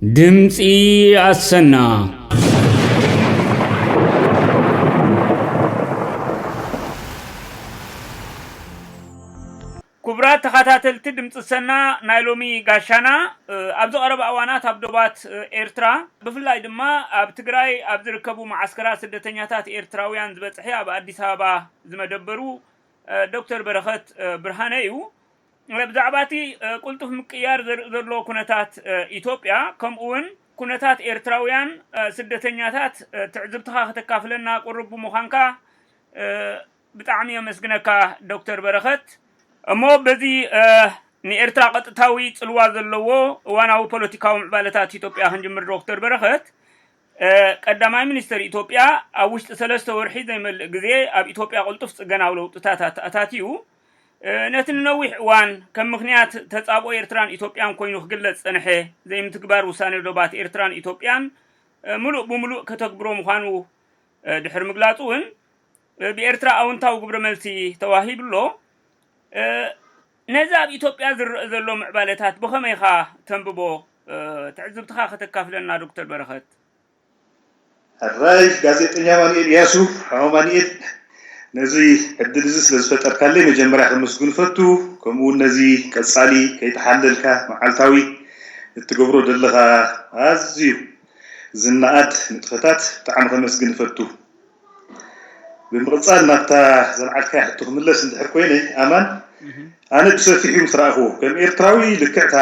ድምፂ ኣሰና። ክቡራት ተኸታተልቲ ድምፂ ሰና፣ ናይ ሎሚ ጋሻና፣ እ፣ ኣብዚ ቀረባ እዋናት ኣብ ዶባት፣ እ፣ ኤርትራ፣ ብፍላይ ድማ ኣብ ትግራይ ኣብ ዝርከቡ መዓስከራት ስደተኛታት ኤርትራውያን ዝበፅሐ ኣብ ኣዲስ ኣበባ ዝመደበሩ፣ እ፣ ዶክተር በረኸት፣ እ፣ ብርሃነ እዩ። እ፣ ብዛዕባ እቲ፣ እ፣ ቅልጡፍ ምቅያር ዘርኢ ዘሎ ኩነታት፣ እ፣ ኢትዮጵያ፣ ከምኡ እውን ኩነታት ኤርትራውያን፣ እ፣ ስደተኛታት፣ እ፣ ትዕዝብትኻ ከተካፍለና ቅሩብ ብምዃንካ፣ እ፣ ብጣዕሚ የመስግነካ ዶክተር በረኸት። እሞ በዚ፣ እ፣ ንኤርትራ ቀጥታዊ ጽልዋ ዘለዎ እዋናዊ ፖለቲካዊ ምዕባለታት ኢትዮጵያ ክንጅምር ዶክተር በረኸት። እ፣ ቀዳማይ ሚኒስተር ኢትዮጵያ ኣብ ውሽጢ ሰለስተ ወርሒ ዘይመልእ ግዜ ኣብ ኢትዮጵያ ቅልጡፍ ጽገናዊ ለውጥታት ኣተኣታትዩ፣ እ፣ ነቲ ንነዊሕ እዋን ከም ምኽንያት ተጻብኦ ኤርትራን ኢትዮጵያን ኮይኑ ክግለጽ ዝጸንሐ ዘይምትግባር ውሳኔ ዶባት ኤርትራን ኢትዮጵያን፣ እ፣ ምሉእ ብምሉእ ከተግብሮ ምዃኑ፣ እ፣ ድሕሪ ምግላጹ እውን፣ እ፣ ብኤርትራ ኣውንታዊ ግብረ መልሲ ተዋሂቡ ኣሎ። እ፣ ነዚ ኣብ ኢትዮጵያ ዝረአ ዘሎ ምዕባለታት ብኸመይ ኢኻ ተንብቦ? እ፣ ትዕዝብትኻ ከተካፍለና ዶክተር በረኸት። ሕራይ ጋዜጠኛ ኣማኑኤል እያሱ፣ ሓው ኣማኑኤል፣ ነዚ ዕድል እዚ ስለ ዝፈጠርካለይ መጀመርያ ከመስግን እፈቱ። ከምኡ እውን ነዚ ቀጻሊ ከይተሓለልካ መዓልታዊ እትገብሮ ዘለኻ ኣዝዩ ዝነኣድ ንጥፈታት ብጣዕሚ ከመስግን እፈቱ። ብምቕጻል ናብታ ዘልዓልካያ ሕቶ ክምለስ እንድሕር ኮይነ፣ ኣማን፣ ኣነ ብሰፊሑ ምስ ረኣኽዎ፣ ከም ኤርትራዊ ልክዕታ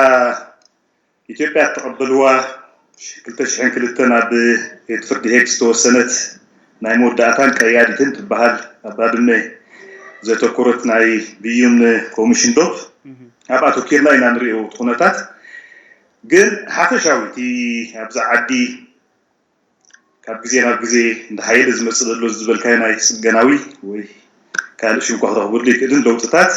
ኢትዮጵያ እተቐበልዋ ክልተ ሽሕን ክልተን ኣብ ቤት ፍርዲ ሄግ ዝተወሰነት ናይ መወዳእታን ቀያዲትን ትበሃል ኣብ ባድመ ዘተኮረት ናይ ብይን ኮሚሽን ዶብ ኣብኣ ኣተኪርና ኢና ንሪኦ እቲ ኩነታት። ግን ሓፈሻዊ እቲ ኣብዚ ዓዲ ካብ ግዜ ናብ ግዜ እንዳሓየለ ዝመጽእ ዘሎ ዝበልካዮ ናይ ጽገናዊ ወይ ካልእ ሽም እኳ ክረኽበሉ ይክእልን ለውጥታት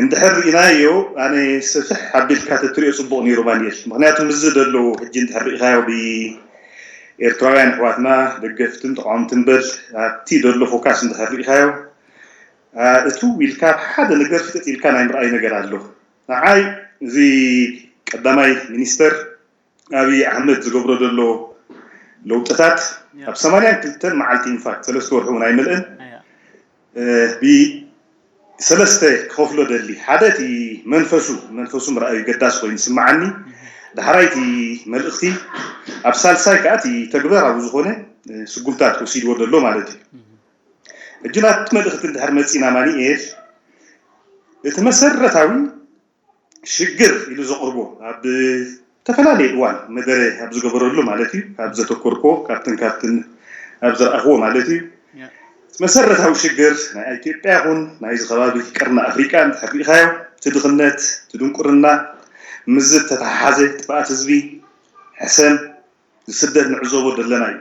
እንድሕር ርኢናዮ፣ ኣነ ሰፍሕ ኣቢልካ ተትሪኦ ጽቡቕ ነይሩ ማንኤል። ምኽንያቱ ምስዚ ዘሎ ሕጂ እንድሕር ርኢኻዮ ብኤርትራውያን ኣሕዋትና ደገፍትን ተቃወምትን በል ኣብቲ ዘሎ ፎካስ እንድሕር ርኢኻዮ፣ እ፣ እትው ኢልካ ሓደ ነገር ፍጥጥ ኢልካ ናይ ምርኣይ ነገር ኣሎ። ንዓይ እዚ ቀዳማይ ሚኒስተር ኣብይ ኣሕመድ ዝገብሮ ዘሎ ለውጥታት ኣብ ሰማንያን ክልተን መዓልቲ ኢንፋክት ሰለስተ ወርሒ እውን ኣይመልእን፣ እ፣ ብሰለስተ ክኸፍሎ ደሊ። ሓደ እቲ መንፈሱ መንፈሱ ምርኣዩ ገዳሲ ኮይኑ ይስምዓኒ። ዳሕራይ እቲ መልእኽቲ፣ ኣብ ሳልሳይ ከዓ እቲ ተግባራዊ ዝኾነ፣ እ፣ ስጉምታት ወሲድዎ ዘሎ ማለት እዩ። ሕጂ ናብቲ መልእኽቲ እንድሕር መፂና ማኒኤል፣ እቲ መሰረታዊ ሽግር ኢሉ ዘቕርቦ ኣብ ዝተፈላለየ እዋን መደረ ኣብ ዝገበረሉ ማለት እዩ፣ ካብ ዘተኮርኮ ካብትን ካብትን ኣብ ዝረኣኽዎ ማለት እዩ። መሰረታዊ ሽግር ናይ ኢትዮጵያ ይኹን ናይዚ ከባቢ ቀርኒ ኣፍሪቃ እንድሕር ርኢኻዮ፣ እቲ ድኽነት፣ እቲ ድንቁርና፣ ምስዚ ዝተተሓሓዘ ጥፍኣት ህዝቢ፣ ሕሰም፣ ዝስደድ ንዕዘቦ ዘለና እዩ።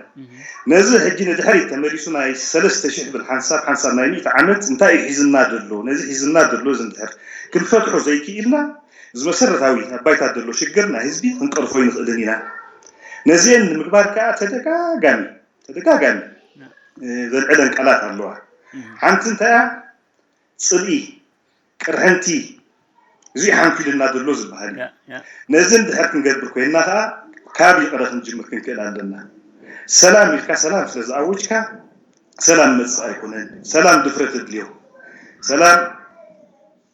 ነዚ ሕጂ ንድሕሪት ተመሊሱ ናይ ሰለስተ ሽሕ ብል ሓንሳብ ሓንሳብ ናይ ሚእቲ ዓመት እንታይ እዩ ሒዝና ዘሎ? ነዚ ሒዝና ዘሎ እዚ እንድሕር ክንፈትሖ ዘይክኢልና፣ እዚ መሰረታዊ ኣብ ባይታ ዘሎ ሽግር ናይ ህዝቢ ክንቀርፎ ኣይንኽእልን ኢና። ነዚአን ንምግባር ከኣ ተደጋጋሚ ተደጋጋሚ፣ እ፣ ዘልዕለን ቃላት ኣለዋ። ሓንቲ እንታይ እያ? ጽልኢ፣ ቅርሕንቲ፣ እዚ ሓንኪሉና ዘሎ ዝበሃል እዩ። ነዚ እንድሕር ክንገብር ኮይንና ከዓ ካብ ይቕረ ክንጅምር ክንክእል ኣለና። ሰላም ኢልካ ሰላም ስለ ዝኣወጅካ ሰላም መጽእ ኣይኮነን። ሰላም ድፍረት ኣድልዮ፣ ሰላም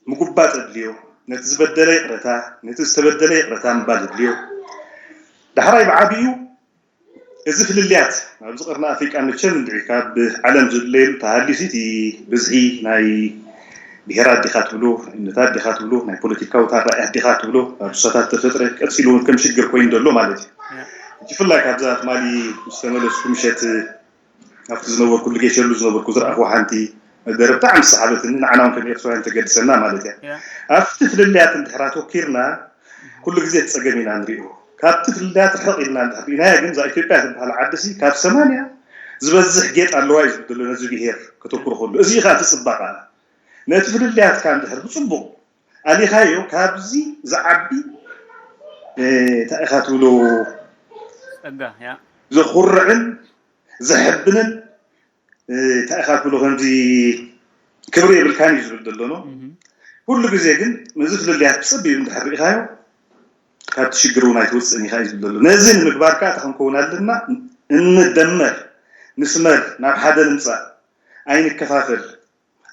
ምጉባጥ ኣድልዮ፣ ነቲ ዝበደለ ይቕረታ፣ ነቲ ዝተበደለ ይቕረታ ምባል ኣድልዮ። ዳሕራይ ብዓቢኡ እዚ ፍልልያት ኣብዚ ቀርኒ ኣፍሪቃ መቸም እንድዒ ካብ ዓለም ዝድለየሉ ተሃልዩሲ እቲ ብዝሒ ናይ ብሄራት ዲኻ ትብሎ፣ ናይ እምነታት ዲኻ ትብሎ፣ ናይ ፖለቲካዊ ኣራእያት ዲኻ ትብሎ ኣብ ሱሳታት ተፈጥረ ቀጺሉ እውን ከም ሽግር ኮይኑ ዘሎ ማለት እዩ። ሕጂ ብፍላይ ካብዛ ትማሊ ምስ ተመለስኩ ምሸት ኣብቲ ዝነበርኩሉ ጌሸሉ ዝነበርኩ ዝረኣኽዋ ሓንቲ መደረ ብጣዕሚ ዝሰሓበትኒ፣ ንዓና እውን ከም ኤርትራውያን ተገድሰና ማለት እያ። ኣብቲ ፍልልያት እንድሕር ኣተኪርና ኩሉ ግዜ እቲ ጸገም ኢና ንሪኦ። ካብቲ ፍልልያት ርሕቕ ኢልና እንድሕር ርኢናዮ ግን እዛ ኢትዮጵያ ትበሃል ዓድሲ ካብ ሰማንያ ዝበዝሕ ጌጥ ኣለዋ እዩ ዝብል ዘሎ ነዚ ብሄር ከተኩሮ ከሎ። እዚ እዩ ከዓ እቲ ጽባቐ። ነቲ ፍልልያትካ እንድሕር ብጽቡቕ ኣሊኻዮ ካብዚ ዝዓቢ፣ እ፣ እንታይ ኢኻ ትብሎ ጸጋ፣ ያ። ዘኹርዕን ዘሕብንን፣ እ፣ እንታይ ኢኻ ትብሎ ከምዚ ክብሪ የብልካን እዩ ዝብል ዘሎ ነው። ኩሉ ግዜ ግን ነዚ ፍልልያት ብጸቢብ እንድሕር ርኢኻዮ ካብቲ ሽግር እውን ኣይትወፅእን ኢኻ እዩ ዝብል ዘሎ። ነዚ ንምግባር ከዓ እንታይ ክንከውን ኣለና? እንደመር፣ ንስመር፣ ናብ ሓደ ንምፃእ፣ ኣይንከፋፈል፣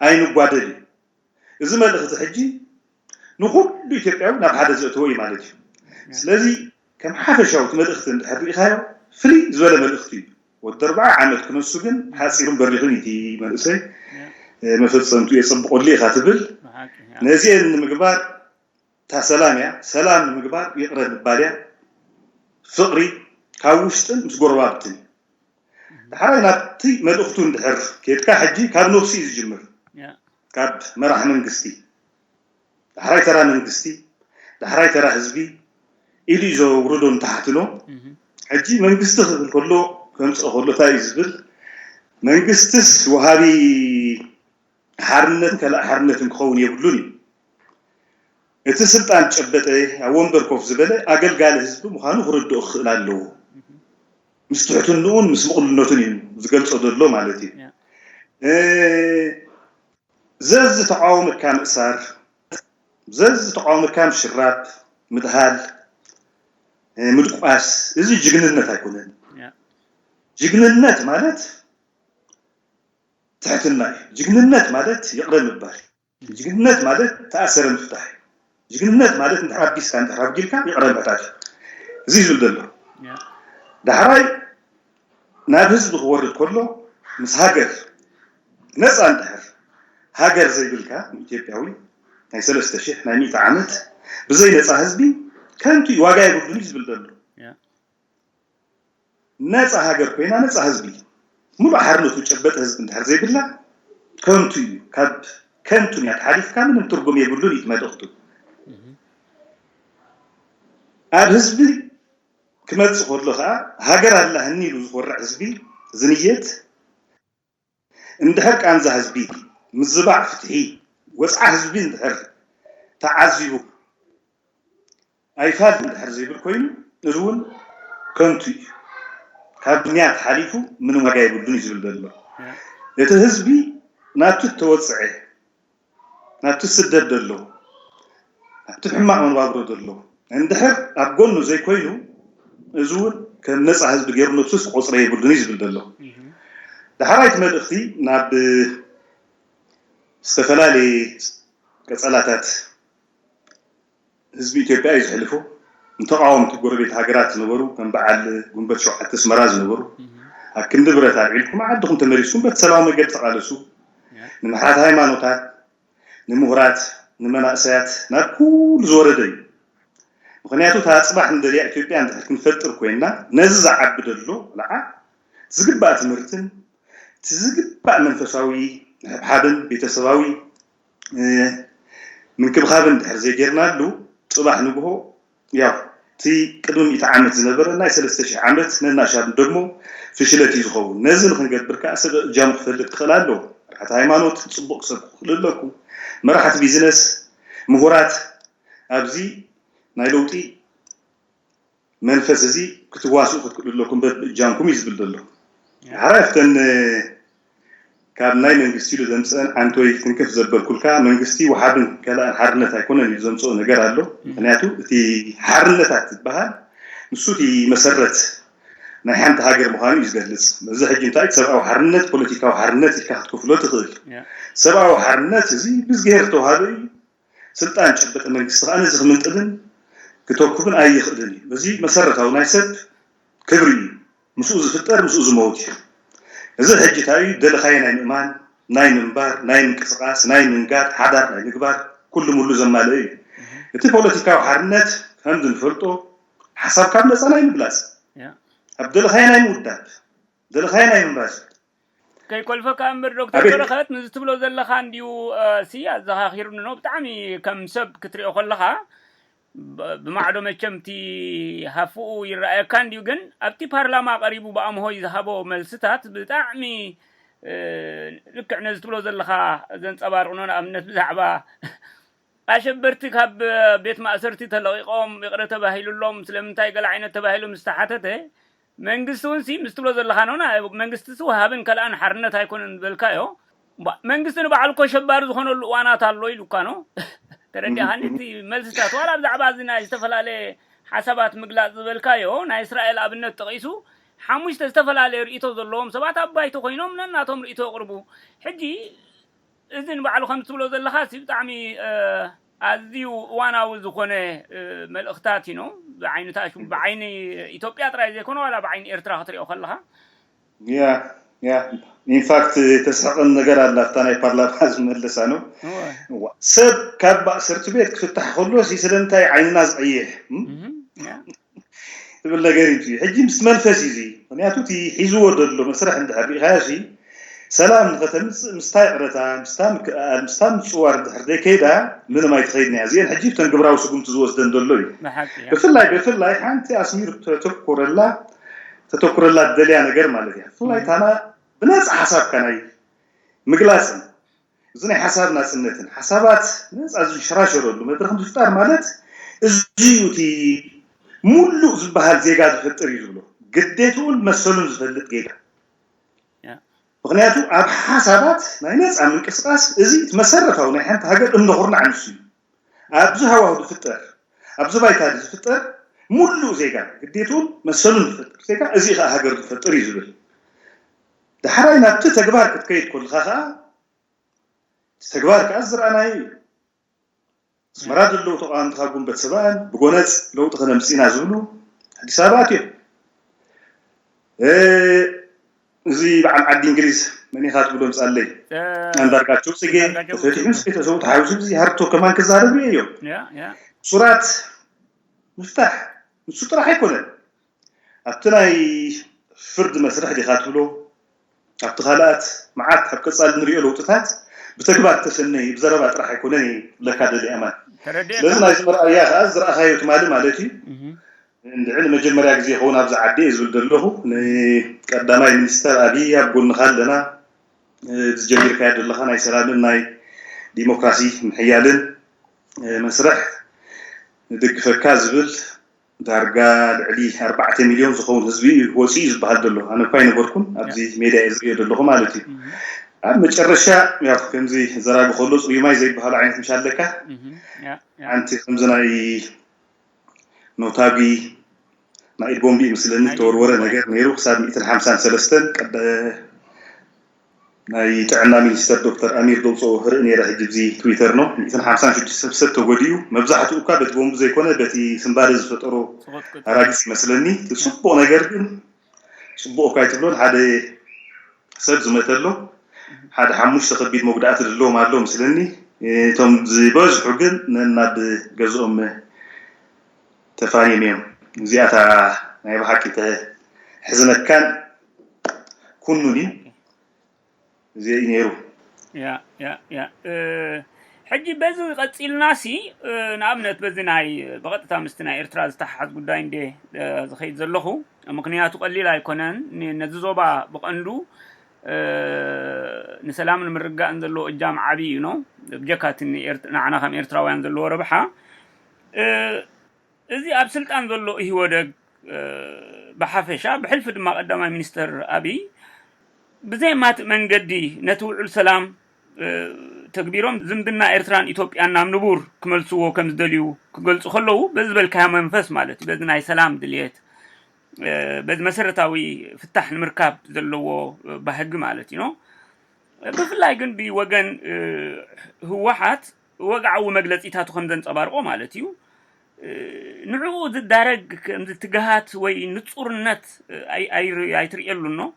ኣይንጓደል እዩ። እዚ መልእኽቲ ሕጂ ንኹሉ ኢትዮጵያዊ ናብ ሓደ ዘእተዎ እዩ ማለት እዩ። ስለዚ ከም ሓፈሻዊ እቲ መልእኽቲ እንድሕር ርኢኻዮ ፍልይ ዝበለ መልእኽቲ እዩ። ወዲ ኣርብዓ ዓመት ክነሱ ግን ሓፂሩን በሪኹን እዩ እቲ መንእሰይ። መፈፀምቱ የፀብቐሉ ኢኻ ትብል። ነዚአን ንምግባር እታ ሰላም እያ። ሰላም ንምግባር ይቕረ ምባል እያ። ፍቕሪ ካብ ውሽጥን ምስ ጎረባብትን እዩ። ዳሕራይ ናብቲ መልእኽቱ እንድሕር ኬድካ ሕጂ ካብ ነብሱ እዩ ዝጅምር። ካብ መራሕ መንግስቲ፣ ዳሕራይ ተራ መንግስቲ፣ ዳሕራይ ተራ ህዝቢ ኢሉ እዩ ዘውርዶ ንታሕቲ ኖ። ሕጂ መንግስቲ ክብል ከሎ ከምፅኦ ከሎ እንታይ እዩ ዝብል? መንግስትስ ወሃቢ ሓርነት ከላእ ሓርነትን ክኸውን የብሉን እዩ። እቲ ስልጣን ጨበጠ ኣብ ወንበር ኮፍ ዝበለ ኣገልጋሊ ህዝቢ ምዃኑ ክርድኦ ክኽእል ኣለዎ። ምስ ትሕትንኡን ምስ ምቕሉነቱን እዩ ዝገልጾ ዘሎ ማለት እዩ። ዘዝተቃወመካ ምእሳር፣ ዘዝተቃወመካ ምሽራብ፣ ምድሃል፣ ምድቋስ፣ እዚ ጅግንነት ኣይኮነን። ጅግንነት ማለት ትሕትና እዩ። ጅግንነት ማለት ይቕረ ምባል። ጅግንነት ማለት ተኣሰረ ምፍታሕ እዩ። ጅግንነት ማለት እንድሕር ኣቢስካ እንድሕር ኣጉዲልካ ይቕረ ምሕታት እዩ። እዚ እዩ ዝብል ዘሎ። ዳሕራይ ናብ ህዝቢ ክወርድ ከሎ ምስ ሃገር ነፃ እንድሕር ሃገር ዘይብልካ ኢትዮጵያዊ ናይ ሰለስተ ሽሕ ናይ ሚእቲ ዓመት ብዘይ ነፃ ህዝቢ ከንቱ እዩ፣ ዋጋ የብሉን እዩ ዝብል ዘሎ። ነፃ ሃገር ኮይና ነፃ ህዝቢ ሙሉእ ሓርነቱ ጨበጠ ህዝቢ እንድሕር ዘይብላ ከንቱ እዩ። ካብ ከንቱ ንያ ተሓሊፍካ ምንም ትርጉም የብሉን እዩ መልእኽቱ። ኣብ ህዝቢ ክመፅእ ከሎ ከዓ ሃገር ኣላህኒ ኢሉ ዝኮርዕ ህዝቢ ዝንየት እንድሕር ቃንዛ ህዝቢ ምዝባዕ ፍትሒ ወፅዓ ህዝቢ እንድሕር ተዓዚቡ ኣይፋል እንድሕር ዘይብል ኮይኑ እዚ እውን ከንቱ እዩ። ካብ ዱንያ ተሓሊፉ ምንም ዋጋ የብሉን እዩ ዝብል ዘሎ። እቲ ህዝቢ ናብቲ እተወፅዐ ናብቲ ስደት ዘሎ ናብቲ ሕማቕ መነባብሮ ዘሎ እንድሕር ኣብ ጎኑ ዘይኮይኑ እዚ እውን ከም ነፃ ህዝቢ ገይሩ ነብሱስ ክቆፅረ የብሉን እዩ ዝብል ዘሎ። ዳሕራይቲ መልእኽቲ ናብ ዝተፈላለየ ቀፀላታት ህዝቢ ኢትዮጵያ እዩ ዘሕልፎ። ንተቃወምቲ ጎረቤት ሃገራት ዝነበሩ ከም በዓል ጉንበት ሸውዓተ ኣስመራ ዝነበሩ ኣብ ክንዲ ብረት ኣልዒልኩም ዓድኹም ተመሊስኩም በቲ ሰላማዊ መገዲ ተቃለሱ። ንምሕራት ሃይማኖታት፣ ንምሁራት፣ ንመናእሰያት ናብ ኩሉ ዝወረደ እዩ። ምክንያቱ እታ ፅባሕ ንደልያ ኢትዮጵያ እንድሕር ክንፈጥር ኮይንና ነዚ ዝዓቢ ደሎ ቆልዓ ዝግባእ ትምህርትን እቲ ዝግባእ መንፈሳዊ ምሕብሓብን ቤተሰባዊ ምንክብኻብ እንድሕር ዘይጌርናሉ ፅባሕ ንግሆ ያው እቲ ቅድሚ ሚእቲ ዓመት ዝነበረ ናይ ሰለስተ ሽሕ ዓመት ነናሻብ ንደግሞ ፍሽለት እዩ ዝኸውን። ነዚ ንክንገብር ከዓ ሰብ እጃሙ ክፈልጥ ክኽእል ኣለዎ። መራሕቲ ሃይማኖት ፅቡቕ ክሰብኩ ክኽእሉ ኣለኩም። መራሕቲ ቢዝነስ፣ ምሁራት ኣብዚ ናይ ለውጢ መንፈስ እዚ ክትዋስኡ ክትክእሉ ኣለኩም በብእጃምኩም እዩ ዝብል ዘሎ። ሓራይ ኣብተን ካብ ናይ መንግስቲ ኢሉ ዘምፅአን ዓንቶይ ትንክፍ ዘበልኩልካ መንግስቲ ወሓብን ከላእን ሓርነት ኣይኮነን ኢሉ ዘምፅኦ ነገር ኣሎ። ምክንያቱ እቲ ሓርነታት ዝበሃል ንሱ እቲ መሰረት ናይ ሓንቲ ሃገር ምዃኑ እዩ ዝገልፅ። በዚ ሕጂ እንታይ ሰብኣዊ ሓርነት ፖለቲካዊ ሓርነት ኢልካ ክትከፍሎ ትኽእል። ሰብኣዊ ሓርነት እዚ ብዝግሄር ዝተዋሃበ እዩ። ስልጣን ጨበጠ መንግስቲ ከዓ ነዚ ክምንጥልን ክተኩብን ኣይኽእልን እዩ። እዚ መሰረታዊ ናይ ሰብ ክብሪ እዩ። ምስኡ ዝፍጠር ምስኡ ዝመውት እዩ። እዚ ሕጂ እንታይ እዩ? ደለኻዮ ናይ ምእማን፣ ናይ ምንባር፣ ናይ ምንቅስቃስ፣ ናይ ምንጋር፣ ሓዳር ናይ ምግባር ኩሉ ሙሉ ዘማልአ እዩ። እቲ ፖለቲካዊ ሓርነት ከምዚ ንፈልጦ ሓሳብካ ብነፃ ናይ ምግላፅ፣ ኣብ ደለኻዮ ናይ ምውዳብ፣ ደለኻዮ ናይ ምምራዝ። ከይኮልፈካ እምበር ዶክተር በረኸት ንዚ ትብሎ ዘለኻ እንድዩ ሲ ኣዘኻኺሩኒ ነው። ብጣዕሚ ከም ሰብ ክትሪኦ ከለኻ ብማዕዶ መቸም እቲ ሃፍኡ ይረኣየካ እንድዩ፣ ግን ኣብቲ ፓርላማ ቀሪቡ ብኣምሆይ ዝሃቦ መልስታት ብጣዕሚ ልክዕ ነዚ ትብሎ ዘለኻ ዘንጸባርቕ ነው። ንኣብነት ብዛዕባ ኣሸበርቲ ካብ ቤት ማእሰርቲ ተለቒቖም ይቕረ ተባሂሉሎም ስለምንታይ ገለ ዓይነት ተባሂሉ ምስ ተሓተተ መንግስቲ እውን ሲ ምስ ትብሎ ዘለኻ ነውና መንግስቲ ሲ ወሃብን ከልኣን ሓርነት ኣይኮነን ዝበልካዮ። መንግስቲ ንባዕሉ እኮ ሸባሪ ዝኾነሉ እዋናት ኣሎ ኢሉ እኳ ነው። ተረዲእኻኒ? እቲ መልስታት ዋላ ብዛዕባ እዚ ናይ ዝተፈላለየ ሓሳባት ምግላፅ ዝበልካዮ ናይ እስራኤል ኣብነት ጠቒሱ ሓሙሽተ ዝተፈላለዩ ርእይቶ ዘለዎም ሰባት ኣብ ባይቶ ኮይኖም ነናቶም ርእይቶ የቕርቡ። ሕጂ እዚ ንባዕሉ ከም ትብሎ ዘለኻ ሲ ብጣዕሚ ኣዝዩ እዋናዊ ዝኾነ መልእኽታት እዩ። ብዓይኒ ኢትዮጵያ ጥራይ ዘይኮነ ዋላ ብዓይኒ ኤርትራ ክትሪኦ ከለኻ ያ ያ ኢንፋክት ተስሕቕን ነገር ኣላ ኣብታ ናይ ፓርላማ ዝመለሳ ነው። ሰብ ካብ ማእሰርቲ ቤት ክፍታሕ ከሎ ሲ ስለምንታይ ዓይንና ዝቐይሕ ትብል ነገር እዩ። ሕጂ ምስ መንፈስ እዩ። ምክንያቱ እቲ ሒዝዎ ዘሎ መስርሕ እንድሕር ሪኢኻዮ ሲ ሰላም ንኸተምፅእ ምስታ ይቕረታ፣ ምስታ ምክእኣል፣ ምስታ ምፅዋር እንድሕር ዘይከይዳ ምንም ኣይትኸይድን እያ። እዚአን ሕጂ ብተን ግብራዊ ስጉምቲ ዝወስደን ዘሎ እዩ። ብፍላይ ብፍላይ ሓንቲ ኣስሚሩ ተተኩረላ ተተኩረላ ትደልያ ነገር ማለት እያ። ብፍላይ ታና ብነፃ ሓሳብካ ናይ ምግላፅን እዚ ናይ ሓሳብ ናፅነትን ሓሳባት ነፃ ዝንሸራሸረሉ መድረክ ምፍጣር ማለት እዚ እዩ። እቲ ሙሉእ ዝበሃል ዜጋ ዝፈጥር እዩ ዝብሎ ግዴትኡን መሰሉን ዝፈልጥ ጌጋ። ምክንያቱ ኣብ ሓሳባት ናይ ነፃ ምንቅስቃስ እዚ እቲ መሰረታዊ ናይ ሓንቲ ሃገር እምነ ኩርናዕ ንሱ እዩ። ኣብዚ ሃዋሁ ዝፍጠር ኣብዚ ባይታ ዝፍጠር ሙሉእ ዜጋ ግዴትኡን መሰሉን ዝፈጥር ዜጋ እዚ ከዓ ሃገር ዝፈጥር እዩ ዝብል። ዳሕራይ ናብቲ ተግባር ክትከይድ ከለካ ከዓ እቲ ተግባር ከዓ ዝረኣናዮ እዩ። ኣስመራ ዘለዉ ተቃወምቲ ካብ ጉንበት ሰብኣን ብጎነፅ ለውጢ ከነምፅእ ኢና ዝብሉ ኣዲስ ኣበባ ኣትዮም። እዚ በዓል ዓዲ እንግሊዝ መን ኢኻ ትብሎ ምፃለይ ኣንዳርጋቸው ፅጌ ተፈቲሑ ስከተሰቡ ተሓዊሱ እዚ ሃርቶ ከማን ክዛረብ ርእዮ። ሱራት ምፍታሕ ንሱ ጥራሕ ኣይኮነን። ኣብቲ ናይ ፍርዲ መስርሕ ዲኻ ትብሎ ኣብቲ ካልኣት መዓት ኣብ ቀፃሊ ንሪኦ ለውጥታት ብተግባር ተሰነይ ብዘረባ ጥራሕ ኣይኮነን ለካ ደሊ ኣማን ስለዚ ናይዚ መርኣያ ከዓ ዝረኣኻዮ ትማሊ ማለት እዩ። እንድዒ ንመጀመርያ ግዜ ይኸውን ኣብዚ ዓዲ እየ ዝብል ዘለኹ። ንቀዳማይ ሚኒስተር ኣብይ ኣብ ጎንኻ ኣለና። ዝጀሚርካዮ ዘለኻ ናይ ሰላምን ናይ ዲሞክራሲ ምሕያልን መስርሕ ንድግፈካ ዝብል ዳርጋ ልዕሊ ኣርባዕተ ሚልዮን ዝኸውን ህዝቢ እዩ ወፂኡ ዝበሃል ዘሎ። ኣነ እኳ ኣይነበርኩን ኣብዚ ሜድያ እየ ዝሪኦ ዘለኹ ማለት እዩ። ኣብ መጨረሻ ያው ከምዚ ዘራቢ ከሎ ፅሩይ ማይ ዘይበሃሉ ዓይነት ምሽ ኣለካ። ሓንቲ ከምዚ ናይ ኖታጊ ናይ ኢድ ቦምቢ ምስለኒ ዝተወርወረ ነገር ነይሩ ክሳብ ሚእትን ሓምሳን ሰለስተን ቀደ ናይ ጥዕና ሚኒስተር ዶክተር ኣሚር ዘውፅኦ ርኢ ነይረ ሕጂ ብዚ ትዊተር ነው ሚእትን ሓምሳን ሽዱሽተ ሰብ ተጎዲኡ መብዛሕትኡ እኳ በቲ ቦምቢ ዘይኮነ በቲ ስንባደ ዝፈጠሮ ኣራጊስ ይመስለኒ እቲ ፅቡቕ ነገር ግን ፅቡቕ እኳ ኣይትብሎን ሓደ ሰብ ዝመተ ኣሎ ሓደ ሓሙሽተ ከቢድ መጉዳእቲ ዘለዎም ኣሎ ምስለኒ እቶም ዝበዝሑ ግን ነናብ ገዝኦም ተፋንዮም እዮም። እዚኣታ ናይ ብሓቂ ተሕዝነካን ኩኑን እዩ። እዚ እዩ ነይሩ። ሕጂ በዚ ቀፂልና ሲ ንኣብነት በዚ ናይ ብቐጥታ ምስቲ ናይ ኤርትራ ዝተሓሓዝ ጉዳይ እንደ ዝኸይድ ዘለኹ ምክንያቱ ቀሊል ኣይኮነን። ነዚ ዞባ ብቐንዱ ንሰላምን ምርጋእን ዘለዎ እጃም ዓብዪ እዩ ነው ብጀካቲ ንዓና ከም ኤርትራውያን ዘለዎ ረብሓ እዚ ኣብ ስልጣን ዘሎ ኢህወደግ ብሓፈሻ ብሕልፊ ድማ ቀዳማይ ሚኒስተር ኣብይ ብዘየማትእ መንገዲ ነቲ ውዕል ሰላም ተግቢሮም ዝምድና ኤርትራን ኢትዮጵያን ናብ ንቡር ክመልስዎ ከም ዝደልዩ ክገልጹ ከለዉ በዚ ዝበልካዮ መንፈስ ማለት እዩ በዚ ናይ ሰላም ድልየት በዚ መሰረታዊ ፍታሕ ንምርካብ ዘለዎ ባህጊ ማለት እዩ። ብፍላይ ግን ብወገን ህወሓት ወግዓዊ መግለፂታቱ ከም ዘንፀባርቆ ማለት እዩ ንዕኡ ዝዳረግ ከምዚ ትግሃት ወይ ንፁርነት ኣይትርእየሉን ነው።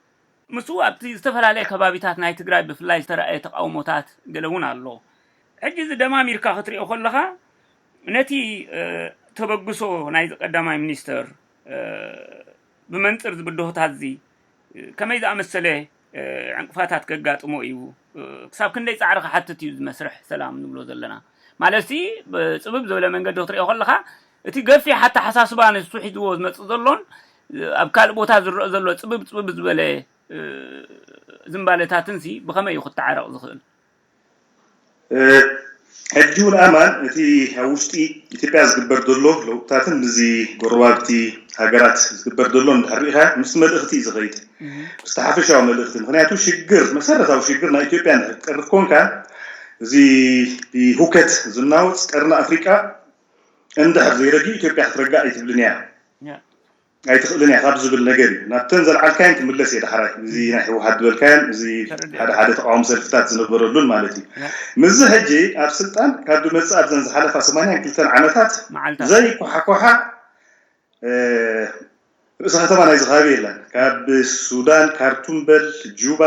ምስኡ ኣብቲ ዝተፈላለየ ከባቢታት ናይ ትግራይ ብፍላይ ዝተረኣየ ተቃውሞታት ገለ እውን ኣሎ። ሕጂ እዚ ደማሚርካ ክትሪኦ ከለኻ ነቲ ተበግሶ ናይዚ ቀዳማይ ሚኒስተር ብመንፅር እዚ ብድሆታት እዚ ከመይ ዝኣመሰለ ዕንቅፋታት ከጋጥሞ እዩ? ክሳብ ክንደይ ፃዕሪ ክሓትት እዩ እዚ መስርሕ ሰላም ንብሎ ዘለና? ማለትሲ ብፅብብ ዝበለ መንገዲ ክትሪኦ ከለኻ እቲ ገፊሕ ኣተሓሳስባ ንሱ ሒዝዎ ዝመፅእ ዘሎን ኣብ ካልእ ቦታ ዝረአ ዘሎ ፅብብ ፅብብ ዝበለ ዝንባለታትን ሲ ብኸመይ እዩ ክተዓረቕ ዝኽእል? ሕጂ እውን ኣማን እቲ ኣብ ውሽጢ ኢትዮጵያ ዝግበር ዘሎ ለውጥታትን ምስዚ ጎረባብቲ ሃገራት ዝግበር ዘሎ እንድሕር ርኢኻ ምስ መልእኽቲ እዩ ዝኸይድ። ምስቲ ሓፈሻዊ መልእኽቲ ምክንያቱ ሽግር መሰረታዊ ሽግር ናይ ኢትዮጵያ እንድሕር ትቀርፍ ኮንካ እዚ ብሁከት ዝናወፅ ቀርኒ ኣፍሪቃ እንድሕር ዘይረድኡ ኢትዮጵያ ክትረጋእ ኣይትብልን እያ ኣይትኽእልን እያ ካብ ዝብል ነገር እዩ። ናብተን ዘልዓልካየን ክምለስ እየ ዳሕራይ። እዚ ናይ ህወሓት ዝበልካየን እዚ ሓደ ሓደ ተቃውሞ ሰልፍታት ዝነበረሉን ማለት እዩ። ምስዚ ሕጂ ኣብ ስልጣን ካብ ዝመፅእ ኣብዘን ዝሓለፋ ሰማንያን ክልተን ዓመታት ዘይኮሓኮሓ ርእሰ ከተማ ናይዚ ከባቢ የለን። ካብ ሱዳን ካርቱም በል ጁባ፣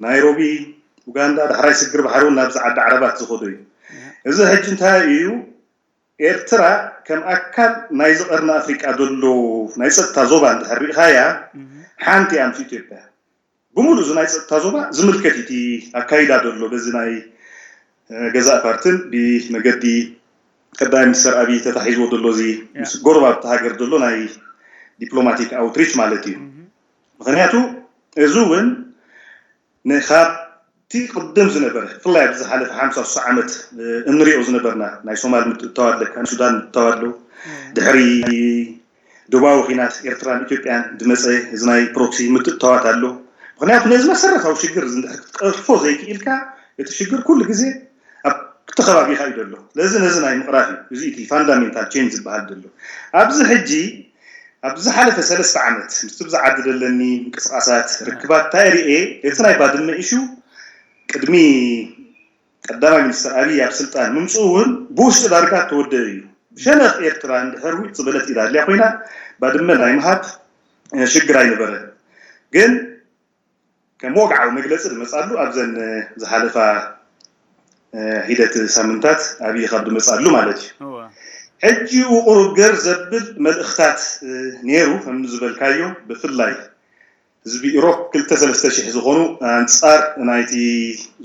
ናይሮቢ፣ ኡጋንዳ፣ ዳሕራይ ስግር ባሕሪ እውን ናብዚ ዓዲ ዓረባት ዝኸዶ እዩ። እዚ ሕጂ እንታይ እዩ? ኤርትራ ከም ኣካል ናይዚ ቀርኒ ኣፍሪቃ ዘሎ ናይ ጸጥታ ዞባ እንድሕር ሪኢኻያ ሓንቲ እያ ምስ ኢትዮጵያ። ብምሉእ እዚ ናይ ጸጥታ ዞባ ዝምልከት እዩ እቲ ኣካይዳ ዘሎ በዚ ናይ ገዛእ ፓርትን ብመገዲ ቀዳማይ ሚኒስተር ኣብይ ተታሒዝዎ ዘሎ እዚ ምስ ጎረባብቲ ሃገር ዘሎ ናይ ዲፕሎማቲክ ኣውትሪች ማለት እዩ። ምክንያቱ እዚ እውን ንካብቲ ቅድም ዝነበረ ብፍላይ ኣብዚ ዝሓለፈ ሓምሳ ስሳ ዓመት እንሪኦ ዝነበርና ናይ ሶማል ምትእትታው ኣለካ፣ ሱዳን ምትእትታው ኣሎ፣ ድሕሪ ዶባዊ ኺናት ኤርትራን ኢትዮጵያን ዝመፀ እዚ ናይ ፕሮክሲ ምትእትታዋት ኣሎ። ምክንያቱ ነዚ መሰረታዊ ሽግር እዚ እንድሕር ክትቀርፎ ዘይክኢልካ እቲ ሽግር ኩሉ ግዜ ኣብ ክልተ ከባቢ ኢኻ እዩ ዘሎ። ስለዚ ነዚ ናይ ምቕራፍ እዩ እዚ እቲ ፋንዳሜንታል ቼንጅ ዝበሃል ዘሎ። ኣብዚ ሕጂ ኣብዚ ዝሓለፈ ሰለስተ ዓመት ምስቲ ብዚ ዓዲ ዘለኒ ምንቅስቃሳት ርክባት እንታይ ርኤ እቲ ናይ ባድመ ኢሹ ቅድሚ ቀዳማይ ሚኒስትር ኣብይ ኣብ ስልጣን ምምፅኡ እውን ብውሽጢ ዳርጋ ተወደአ እዩ። ብሸነኽ ኤርትራ እንድሕር ውጥ ዝበለት ኢዳ ኣድልያ ኮይና ባድመ ናይ ምሃብ ሽግር ኣይነበረን። ግን ከም ወግዓዊ መግለፂ ዝመፃሉ ኣብዘን ዝሓለፋ ሒደት ሳምንታት ኣብይ ካብ ዝመፃሉ ማለት እዩ። ሕጂ ውቁሩብ ገር ዘብል መልእኽታት ነይሩ ከም ዝበልካዮ ብፍላይ ህዝቢ ኢሮብ ክልተ ሰለስተ ሽሕ ዝኾኑ ኣንፃር ናይቲ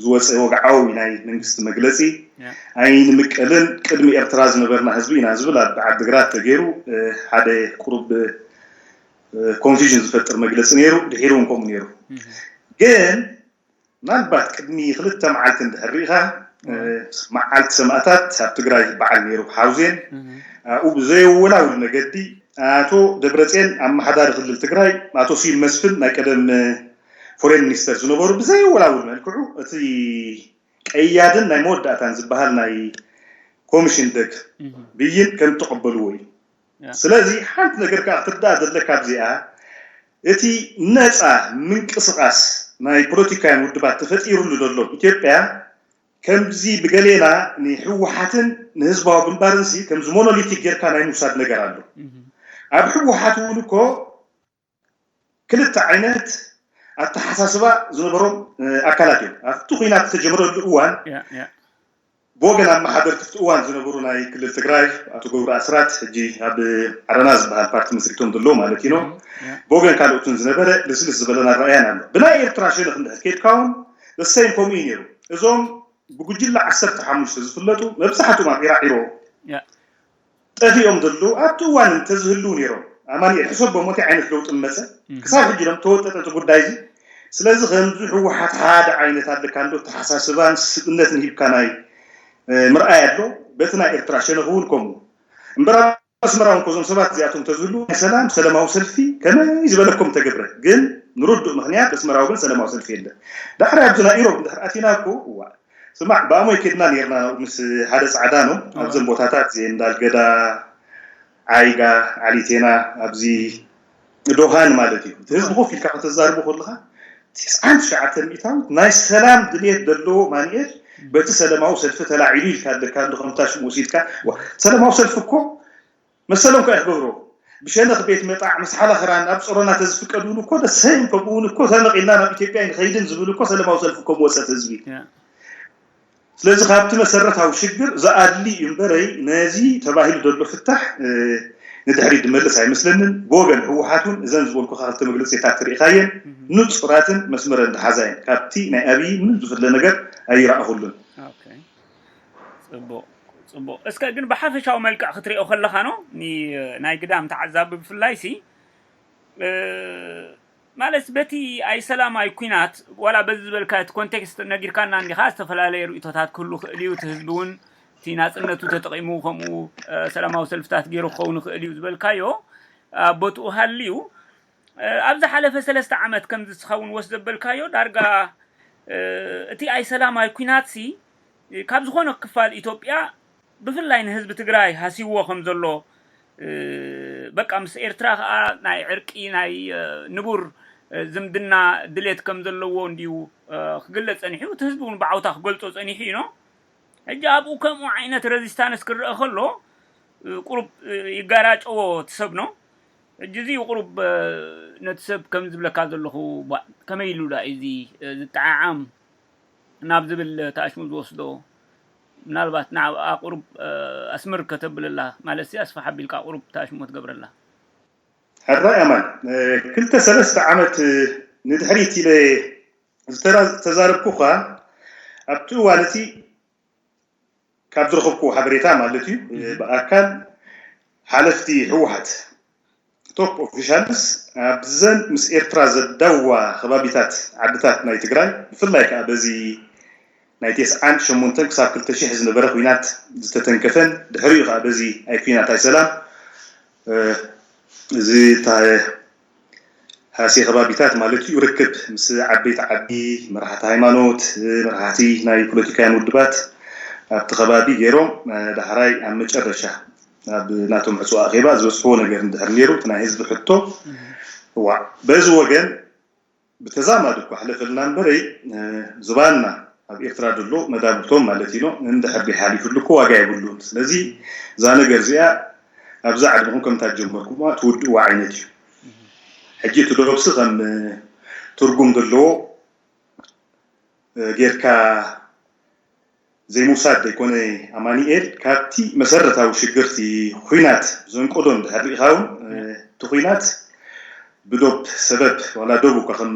ዝወፀ ወግዓዊ ናይ መንግስቲ መግለፂ ኣይንምቀልን፣ ቅድሚ ኤርትራ ዝነበርና ህዝቢ ኢና ዝብል ኣብ ዓዲግራት ተገይሩ ሓደ ቁሩብ ኮንፊዥን ዝፈጥር መግለፂ ነይሩ። ድሒሩ እውን ከምኡ ነይሩ። ግን ምናልባት ቅድሚ ክልተ መዓልቲ እንድሕር ርኢኻ መዓልቲ ሰማእታት ኣብ ትግራይ በዓል ነይሩ ሓውዜን ኣብኡ ብዘየወላውል መገዲ ኣቶ ደብረፅዮን ኣመሓዳሪ ክልል ትግራይ ኣቶ ስዩም መስፍን ናይ ቀደም ፎሬን ሚኒስተር ዝነበሩ ብዘየወላውል መልክዑ እቲ ቀያድን ናይ መወዳእታን ዝበሃል ናይ ኮሚሽን ደግ ብይን ከም ተቐበልዎ እዩ። ስለዚ ሓንቲ ነገር ከዓ ክትርዳእ ዘለካ ኣብዚኣ እቲ ነፃ ምንቅስቃስ ናይ ፖለቲካውያን ውድባት ተፈጢሩሉ ዘሎ ኢትዮጵያ ከምዚ ብገሌና ንህወሓትን ንህዝባዊ ግንባርን ሲ ከምዚ ሞኖሊቲክ ጌርካ ናይ ምውሳድ ነገር ኣሎ። ኣብ ህወሓት እውን እኮ ክልተ ዓይነት ኣተሓሳስባ ዝነበሮም ኣካላት እዮም። ኣብቲ ኩናት ዝተጀመረሉ እዋን ብወገን ኣመሓደርቲ እቲ እዋን ዝነበሩ ናይ ክልል ትግራይ ኣቶ ገብሩ ኣስራት ሕጂ ኣብ ዓረና ዝበሃል ፓርቲ መስሪቶም ዘለዉ ማለት እዩ። ብወገን ካልኦትን ዝነበረ ልስልስ ዝበለን ኣረኣያን ኣሎ። ብናይ ኤርትራ ሸነኽ እንድሕር ኬድካ እውን ደሰይም ከምኡ እዩ ነይሩ። እዞም ብጉጅለ ዓሰርተ ሓሙሽተ ዝፍለጡ መብዛሕትኦም ኣብ ዒራዒሮ ጠፊኦም ዘለዉ ኣብቲ እዋን እንተዝህልዉ ነይሮም ኣማኒኤል ሕሰቦም እንታይ ዓይነት ለውጢ መፀ ክሳብ ሕጂ ሎም ተወጠጠ እቲ ጉዳይ እዚ። ስለዚ ከምዚ ህወሓት ሓደ ዓይነት ኣለካ እንዶ ተሓሳስባን ስብእነትን ሂብካ ናይ ምርኣይ ኣሎ። በቲ ናይ ኤርትራ ሸነኽ እውን ከምኡ እምበር ኣብ ኣስመራ እውን ኮዞም ሰባት እዚኣቶም ተዝህልዉ ናይ ሰላም ሰለማዊ ሰልፊ ከመይ ዝበለኩም ተገብረ። ግን ንርዱእ ምክንያት ኣስመራ እውን ሰለማዊ ሰልፊ የለ። ዳሕሪ ኣብዚ ናይ ኢሮብ እንድሕር ኣቲና እኮ እዋ ስማዕ ብኣሞይ ኬድና ነርና ምስ ሓደ ፃዕዳ ነው ኣብዘን ቦታታት እዚአን እንዳልገዳ ዓይጋ ዓሊቴና ኣብዚ ዶሃን ማለት እዩ። እቲ ህዝቢ ኮፍ ኢልካ ከተዛርቦ ከለካ ትስዓን ትሽዓተ ሚእታዊት ናይ ሰላም ድልየት ዘለዎ ማንኤል በቲ ሰለማዊ ሰልፊ ተላዒሉ ኢልካ ኣለካ እንዶ ከምታ ሽሙ ወሲድካ ሰለማዊ ሰልፊ እኮ መሰሎም ከ ክገብሮ ብሸነኽ ቤት መጣዕ ምስ ሓላኽራን ኣብ ጾሮና ተዝፍቀድ እውን እኮ ደሰይም ከምኡ እውን እኮ ተመቒልና ናብ ኢትዮጵያ ንኸይድን ዝብል እኮ ሰለማዊ ሰልፊ እኮ መወፀት ህዝቢ ስለዚ ካብቲ መሰረታዊ ሽግር ዝኣድሊ እዩ እምበረይ ነዚ ተባሂሉ ዘሎ ፍታሕ ንድሕሪት ዝመልስ ኣይመስለንን። ብወገን ህወሓት እውን እዘን ዝበልኩኻ ክልተ መግለፂታት ትርኢኻየን ንፁራትን መስመረን ዝሓዛ እየን። ካብቲ ናይ ኣብዪ ምንም ዝፍለ ነገር ኣይረኣኹሉን። ፅቡቕ ፅቡቕ። እስከ ግን ብሓፈሻዊ መልክዕ ክትሪኦ ከለኻ ኖ ናይ ግዳም ተዓዛቢ ብፍላይ ሲ ማለት በቲ ኣይ ሰላም ኣይ ኩናት ዋላ በዚ ዝበልካ እቲ ኮንቴክስት ነጊርካና እንዲኻ ዝተፈላለየ ርእቶታት ክህሉ ክእል እዩ እቲ ህዝቢ እውን እቲ ናፅነቱ ተጠቂሙ ከምኡ ሰላማዊ ሰልፍታት ገይሩ ክኸውን ይኽእል እዩ ዝበልካዮ ኣብ ቦትኡ ሃልዩ ኣብ ዝሓለፈ ሰለስተ ዓመት ከምዚ ዝኸውን ወስ ዘበልካዮ ዳርጋ እቲ ኣይ ሰላም ኣይ ኩናት ሲ ካብ ዝኾነ ክፋል ኢትዮጵያ ብፍላይ ንህዝቢ ትግራይ ሃሲዎ ከም ዘሎ፣ በቃ ምስ ኤርትራ ከዓ ናይ ዕርቂ፣ ናይ ንቡር ዝምድና ድሌት ከም ዘለዎ እንድዩ ክግለጽ ጸኒሑ። እቲ ህዝቢ እውን ብዓውታ ክገልጾ ጸኒሑ እዩ። ሕጂ ኣብኡ ከምኡ ዓይነት ረዚስታንስ ክረአ ከሎ ቁሩብ ይጋራጨዎ እቲ ሰብ ነው። ሕጂ እዚ ቁሩብ ነቲ ሰብ ከም ዝብለካ ዘለኹ፣ ከመይ ኢሉ ዳ እዚ ዝጠዓዓም ናብ ዝብል ተኣሽሙ ዝወስዶ? ምናልባት ንዓኣ ቁሩብ ኣስምር ከተብለላ፣ ማለት ኣስፋሕ ኣቢልካ ቁሩብ ተኣሽሞ ትገብረላ። ሕራይ ኣማን፣ ክልተ ሰለስተ ዓመት ንድሕሪት ኢለ ዝተዛረብኩ እኳ፣ ኣብቲ እዋን እቲ ካብ ዝረኸብኩዎ ሓበሬታ ማለት እዩ፣ ብኣካል ሓለፍቲ ህወሓት፣ ቶፕ ኦፊሻልስ ኣብዘን ምስ ኤርትራ ዘዳዋ ከባቢታት ዓድታት ናይ ትግራይ፣ ብፍላይ ከዓ በዚ ናይ ተስዓን ሸሞንተን ክሳብ ክልተ ሽሕ ዝነበረ ኲናት ዝተተንከፈን፣ ድሕሪኡ ከዓ በዚ ኣይ ኲናት ኣይ ሰላም እዚ ሃስየ ከባቢታት ማለት እዩ ርክብ ምስ ዓበይቲ ዓዲ፣ መራሕቲ ሃይማኖት፣ መራሕቲ ናይ ፖለቲካውያን ውድባት ኣብቲ ከባቢ ገይሮም፣ ዳሕራይ ኣብ መጨረሻ ኣብ ናቶም ዕፁ ኣኼባ ዝበፅሕዎ ነገር እንድሕር ነይሩ፣ እቲ ናይ ህዝቢ ሕቶ፣ እዋ፣ በዚ ወገን ብተዛማዲ እኳ ሕለፈልና እምበረይ፣ ዝባንና ኣብ ኤርትራ ዘሎ መዳብርቶም ማለት እዩ፣ እንድሕር ቢሓሊፉሉ እኮ ዋጋ የብሉን። ስለዚ እዛ ነገር እዚኣ ኣብዛ ዓድኹም ከምታ ጀመርኩማ ትውድእዋ ዓይነት እዩ። ሕጂ እቲ ዶብሲ ከም ትርጉም ዘለዎ ጌርካ ዘይምውሳድ ዘይኮነ፣ ኣማኒኤል፣ ካብቲ መሰረታዊ ሽግርቲ ኹናት ዘንቀዶ እንድሕር ርኢኻ እውን፣ እቲ ኹናት ብዶብ ሰበብ ዋላ ዶብ እኳ ከም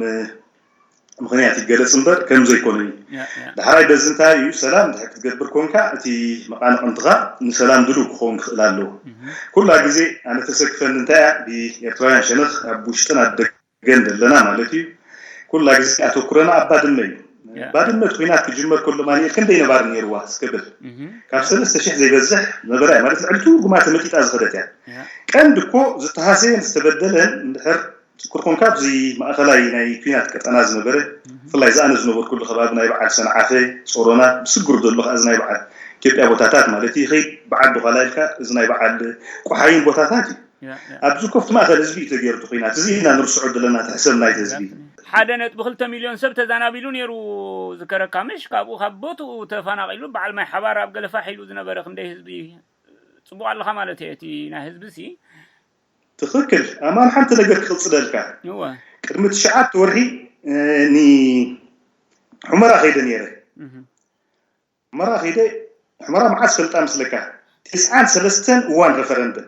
ምኽንያት ይገለጽ እምበር ከም ዘይኮነ እዩ። ዳሕራይ በዚ እንታይ እዩ፣ ሰላም እንድሕር ክትገብር ኮንካ እቲ መቓንቕንትኻ ንሰላም ድሉው ክኸውን ክኽእል ኣለዎ። ኩላ ግዜ ኣነ ተሰክፈኒ እንታይ እያ፣ ብኤርትራውያን ሸነኽ ኣብ ውሽጥን ኣብ ደገን ዘለና ማለት እዩ፣ ኩላ ግዜ ኣተኩረና ኣብ ባድመ እዩ። ባድመ እቲ ኹናት ክጅመር ከሎ ማንኤል ክንደይ ነባሪ ነይርዋ እስከ በል። ካብ ሰለስተ ሽሕ ዘይበዝሕ ነበረ እያ ማለት ልዕሊ ትርጉማ ተመጢጣ ዝኸደት እያ። ቀንዲ እኮ ዝተሃሰየን ዝተበደለን እንድሕር ትዝክር ኮንካ ኣብዚ ማእኸላይ ናይ ኲናት ቀጠና ዝነበረ፣ ብፍላይ ዝኣነ ዝነበርኩሉ ከባቢ ናይ በዓል ሰንዓፈ፣ ጾሮና፣ ብስግር ዘሎ ከዓ እዚ ናይ በዓል ኢትዮጵያ ቦታታት ማለት እዩ። ይኸይድ በዓል ዱዃላ ኢልካ እዚ ናይ በዓል ቆሓይን ቦታታት እዩ። ኣብዚ ኮፍቲ ማእኸል ህዝቢ እዩ ተገይሩ እቲ ኲናት። እዚ ኢና ንርስዖ ዘለና እቲ ሕሰብ ናይቲ ህዝቢ። ሓደ ነጥቢ ክልተ ሚልዮን ሰብ ተዛናቢሉ ነይሩ ዝከረካ ምሽ? ካብኡ ካብ ቦትኡ ተፈናቒሉ በዓል ማይ ሓባር ኣብ ገለፋሕ ኢሉ ዝነበረ ክንደይ ህዝቢ? ጽቡቕ ኣለኻ ማለት እየ። እቲ ናይ ህዝቢ ሲ ትኽክል። ኣማን ሓንቲ ነገር ክቕጽለልካ። እወ። ቅድሚ ትሽዓተ ወርሒ ንሑመራ ከይደ ነይረ። ሑመራ ከይደ፣ ሑመራ መዓስ ፈልጣ ምስለካ፣ ተስዓን ሰለስተን እዋን ረፈረንደም።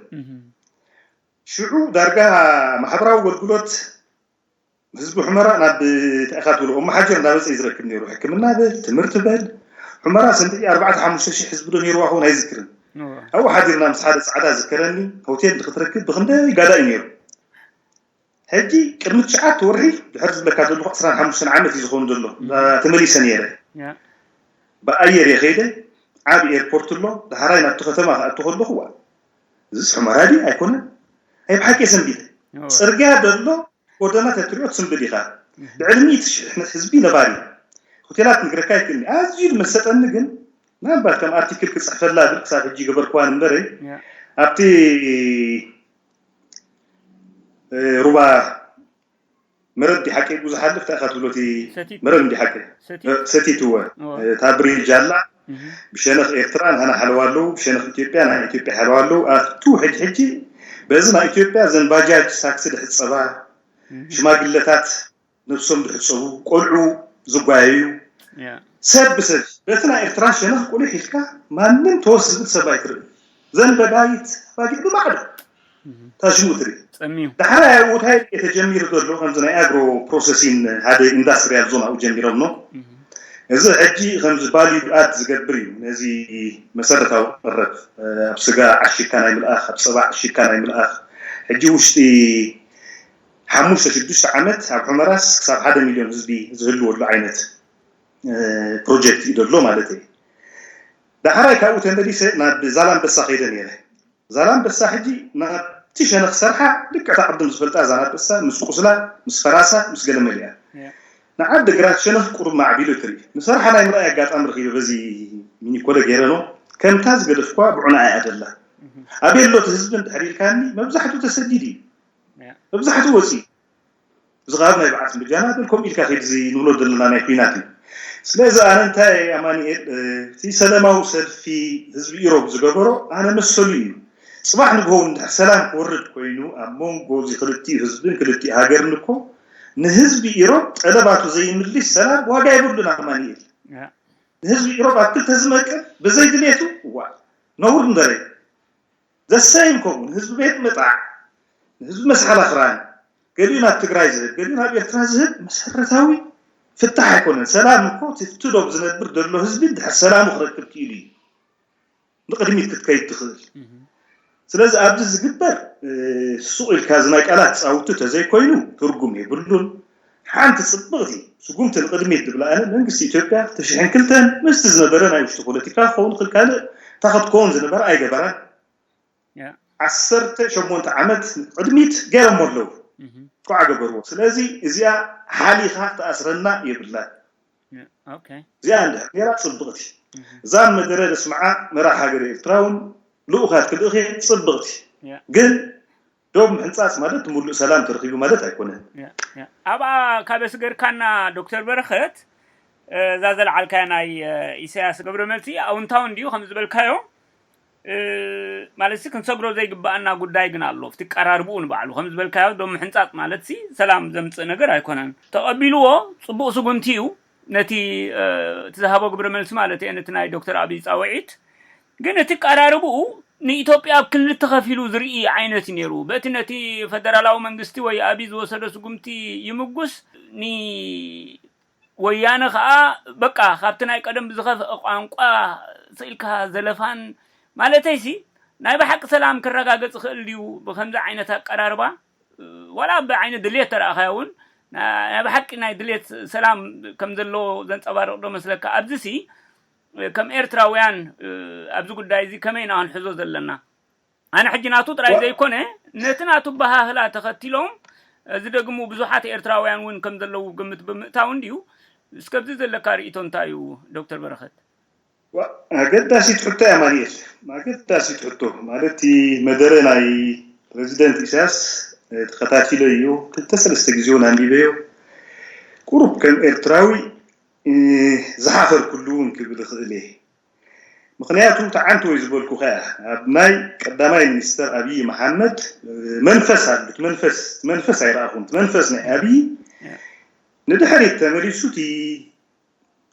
ሽዑ ዳርጋ ማሕበራዊ ኣገልግሎት ህዝቢ ሑመራ ናብ ተኣኻትብሉ እሞ ሓጀር እንዳመፀ እዩ ዝረክብ ነይሩ። ሕክምና በል ትምህርቲ በል ሑመራ ሰንድቂ ኣርባዕተ ሓሙሽተ ሽሕ ህዝቢ ዶ ነይርዋ ኸውን ኣይዝክርን። ኣብኡ ሓዲርና ምስ ሓደ ፃዕዳ ዝከረኒ ሆቴል ንክትረክብ ብክንደይ ጋዳ እዩ ነይሩ። ሕጂ ቅድሚ ትሽዓተ ወርሒ ድሕር ዝብለካ ዘለኹ ዕስራን ሓሙሽተን ዓመት እዩ ዝኸውን ዘሎ ተመሊሰ ነይረ። ብኣየር እየ ከይደ። ዓብ ኤርፖርት ኣሎ። ዳሕራይ ናብቲ ከተማ ክኣቱ ከለኹ ዋ እዚስ ሑመራ ድዩ ኣይኮነን? ናይ ብሓቂ እየ ሰንቢደ። ፅርግያ ዘሎ ጎደና ተትሪኦ ትስንብድ ኢኻ። ልዕሊ ሚእቲ ሽሕ ህዝቢ ነባሪ። ሆቴላት ንግረካ ይክእልኒ። ኣዝዩ ዝመሰጠኒ ግን ምናልባት ከም ኣርቲክል ክፅሕፈላ ብል ክሳብ ሕጂ ገበርክዋን እምበረ ኣብቲ ሩባ መረብ ዲ ሓቂ ብዙ ሓልፍ እንታይ ኢኻ ትብሎ እቲ መረብ እንዲ ሓቂ ሰቲት እወ እታ ብሪጅ ኣላ ብሸነኽ ኤርትራ ንሃና ሓለዋ ኣለዉ ብሸነኽ ኢትዮጵያ ናይ ኢትዮጵያ ሓለዋ ኣለዉ ኣብቱ ሕጂ ሕጂ በዚ ናይ ኢትዮጵያ ዘን ባጃጅ ሳክሲ ድሕፀባ ሽማግለታት ነብሶም ድሕፀቡ ቆልዑ ዝጓየዩ ሰብ ብሰብ በቲ ናይ ኤርትራ ሸነኽ ቁልሕ ኢልካ ማንም ተወስ ዝብል ሰብ ኣይትርኢ ዘን በጋይት ባጊዕ ብማዕዶ ታሽሙ ትርኢ ጸሚዩ ዳሕራይ ኣብኡ እንታይ እየ ተጀሚሩ ዘሎ ከምዚ ናይ ኣግሮ ፕሮሰሲን ሓደ ኢንዳስትሪያል ዞን ኣብኡ ጀሚሮም ነው እዚ ሕጂ ከምዚ ቫልዩ ኣድ ዝገብር እዩ ነዚ መሰረታዊ ቀረብ ኣብ ስጋ ዓሽካ ናይ ምልኣኽ ኣብ ፀባ ዓሽካ ናይ ምልኣኽ ሕጂ ውሽጢ ሓሙሽተ ሽዱሽተ ዓመት ኣብ ሑመራስ ክሳብ ሓደ ሚልዮን ህዝቢ ዝህልወሉ ዓይነት ፕሮጀክት እዩ ዘሎ ማለት እዩ ዳሕራይ ካብኡ ተመሊሰ ናብ ዛላንበሳ ከይደ ነይረ ዛላንበሳ ሕጂ ናብቲ ሸነኽ ሰርሓ ልክዕ እታ ቅድም ዝፈልጣ ዛላንበሳ ምስ ቁስላ ምስ ፈራሳ ምስ ገለመሊኣ ንዓዲ ግራት ሸነኽ ቁሩብ ማዕቢሉ ትርኢ ንሰርሓ ናይ ምርኣይ ኣጋጣሚ ረኺበ በዚ ሚኒኮለ ገይረ ነው ከምታ ዝገደፍኳ ብዑና ኣይኣደላ። ኣበይ ኣሎ እቲ ህዝቢ እንድሕር ኢልካኒ፣ መብዛሕትኡ ተሰዲዱ እዩ። መብዛሕትኡ ወፂኡ። እዚ ካብ ናይ በዓል ምጃና ግን ከምኡ ኢልካ ከይድ እዚ ንብሎ ዘለና ናይ ኩናት እዩ። ስለዚ ኣነ እንታይ ኣማኒኤል እቲ ሰላማዊ ሰልፊ ህዝቢ ኢሮብ ዝገበሮ ኣነ መሰሉ እዩ። ፅባሕ ንግሆ እንድሕር ሰላም ክወርድ ኮይኑ ኣብ መንጎ እዚ ክልቲኡ ህዝብን ክልቲኡ ሃገርን እኮ ንህዝቢ ኢሮብ ጠለባቱ ዘይምልሽ ሰላም ዋጋ የብሉን ኣማኒኤል። ንህዝቢ ኢሮብ ኣብ ክልተ ዝመቅል ብዘይ ድሌቱ እዋ ነውር እንደረ ዘሰይም ከምኡ ንህዝቢ ቤት ምጣዕ ንህዝቢ መስሓላ ክራን ገሊኡ ናብ ትግራይ ዝህብ ገሊኡ ናብ ኤርትራ ዝህብ መሰረታዊ ፍታሕ ኣይኮነን። ሰላም እኮ ትፍትዶብ ዝነብር ዘሎ ህዝቢ ድሕር ሰላሙ ክረክብ ክኢሉ እዩ ንቅድሚት ክትከይድ ትኽእል። ስለዚ ኣብዚ ዝግበር ሱቕ ኢልካ እዚ ናይ ቃላት ፃውቲ ተዘይኮይኑ ትርጉም የብሉን። ሓንቲ ፅብቕቲ ስጉምቲ ንቅድሚት ዝብላ ኣነ መንግስቲ ኢትዮጵያ ተሽሕን ክልተን ምስቲ ዝነበረ ናይ ውሽጢ ፖለቲካ ክኸውን ክል ካልእ እታ ክትከውን ዝነበረ ኣይገበራን። ዓሰርተ ሸሞንተ ዓመት ቅድሚት ገይሮሞ ኣለዉ። እንኳዕ ገበርዎ። ስለዚ እዚኣ ሓሊኻ ክትኣስረና የብላን። እዚኣ እንድሕር ነይራ ፅብቕቲ። እዛ መደረ ደስምዓ መራሕ ሃገር ኤርትራ እውን ልኡኻት ክልእኽ እየ ፅብቕቲ። ግን ዶብ ምሕንፃፅ ማለት ሙሉእ ሰላም ተረኺቡ ማለት ኣይኮነን። ኣብኣ ካብ ኣስገርካና ዶክተር በረኸት እዛ ዘልዓልካያ ናይ ኢሳያስ ገብረ መልሲ ኣውንታው እንዲዩ ከም ዝበልካዮ ማለት ሲ ክንሰግሮ ዘይግባኣና ጉዳይ ግን ኣሎ። እቲ ቀራርብኡ ንባዕሉ ከም ዝበልካዮ ዶብ ምሕንፃፅ ማለት ሲ ሰላም ዘምፅእ ነገር ኣይኮነን። ተቐቢልዎ ፅቡቕ ስጉምቲ እዩ። ነቲ እቲ ዝሃቦ ግብረ መልሲ ማለት እየ ነቲ ናይ ዶክተር ኣብይ ፃውዒት ግን እቲ ቀራርብኡ ንኢትዮጵያ ኣብ ክልተ ከፊሉ ዝርኢ ዓይነት እዩ ነይሩ። በቲ ነቲ ፈደራላዊ መንግስቲ ወይ ኣብይ ዝወሰዶ ስጉምቲ ይምጉስ ኒ ወያነ ከዓ በቃ ካብቲ ናይ ቀደም ብዝኸፍአ ቋንቋ ስኢልካ ዘለፋን ማለተይሲ ናይ ብሓቂ ሰላም ክረጋገፅ ይኽእል ድዩ ብከምዚ ዓይነት ኣቀራርባ ዋላ ብዓይኒ ድሌት ተረኣኻዮ እውን ናይ ብሓቂ ናይ ድሌት ሰላም ከም ዘለዎ ዘንፀባርቕ ዶ መስለካ ኣብዚ ሲ ከም ኤርትራውያን ኣብዚ ጉዳይ እዚ ከመይ ኢና ክንሕዞ ዘለና ኣነ ሕጂ ናቱ ጥራይ ዘይኮነ ነቲ ናቱ በሃህላ ተኸቲሎም እዚ ደግሞ ብዙሓት ኤርትራውያን እውን ከም ዘለዉ ግምት ብምእታው እንድዩ እስከብዚ ዘለካ ርእቶ እንታይ እዩ ዶክተር በረኸት ኣገዳሲት ሕቶ እያ ማንኤል ኣገዳሲት ሕቶ ማለት እቲ መደረ ናይ ፕሬዚደንት ኢሳያስ ተኸታቲለ እዩ ክልተ ሰለስተ ግዜ እውን ኣንቢበዮ ቁሩብ ከም ኤርትራዊ ዝሓፈርኩሉ እውን ክብል ይኽእል እየ ምኽንያቱ ተዓንትወይ ዝበልኩኻ እያ ኣብ ናይ ቀዳማይ ሚኒስተር ኣብይ መሓመድ መንፈስ ኣሉት መንፈስ መንፈስ ኣይረኣኹን መንፈስ ናይ ኣብይ ንድሕሪት ተመሊሱ እቲ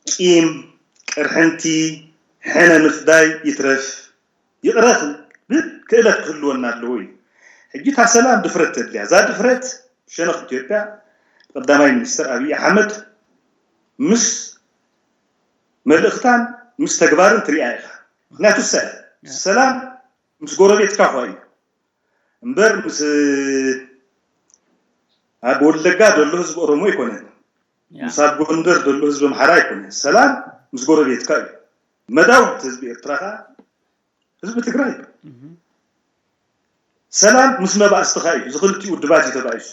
ቂም ቅርሕንቲ ሕነ ምፍዳይ ይትረፍ ይቕረ ክብል ክእለት ክህልወና ኣለዎ እዩ ሕጂ እታ ሰላም ድፍረት ተድልያ እዛ ድፍረት ሸነኽ ኢትዮጵያ ቀዳማይ ሚኒስተር ኣብይ ኣሕመድ ምስ መልእኽታን ምስ ተግባርን ትሪኣ ኢኻ ምክንያቱ ሰላም ምስ ጎረቤትካ ኳ እዩ እምበር ምስ ኣብ ወለጋ ዘሎ ህዝቢ ኦሮሞ ኣይኮነን ምስ ኣብ ጎንደር ዘሎ ህዝቢ ኣምሓራ ኣይኮነን ሰላም ምስ ጎረቤትካ እዩ መዳውብቲ ህዝቢ ኤርትራ ከዓ ህዝቢ ትግራይ እዩ ሰላም ምስ መባእስቲ ከዓ እዩ እዚ ክልቲኡ ውድባት እዩ ተባኢሱ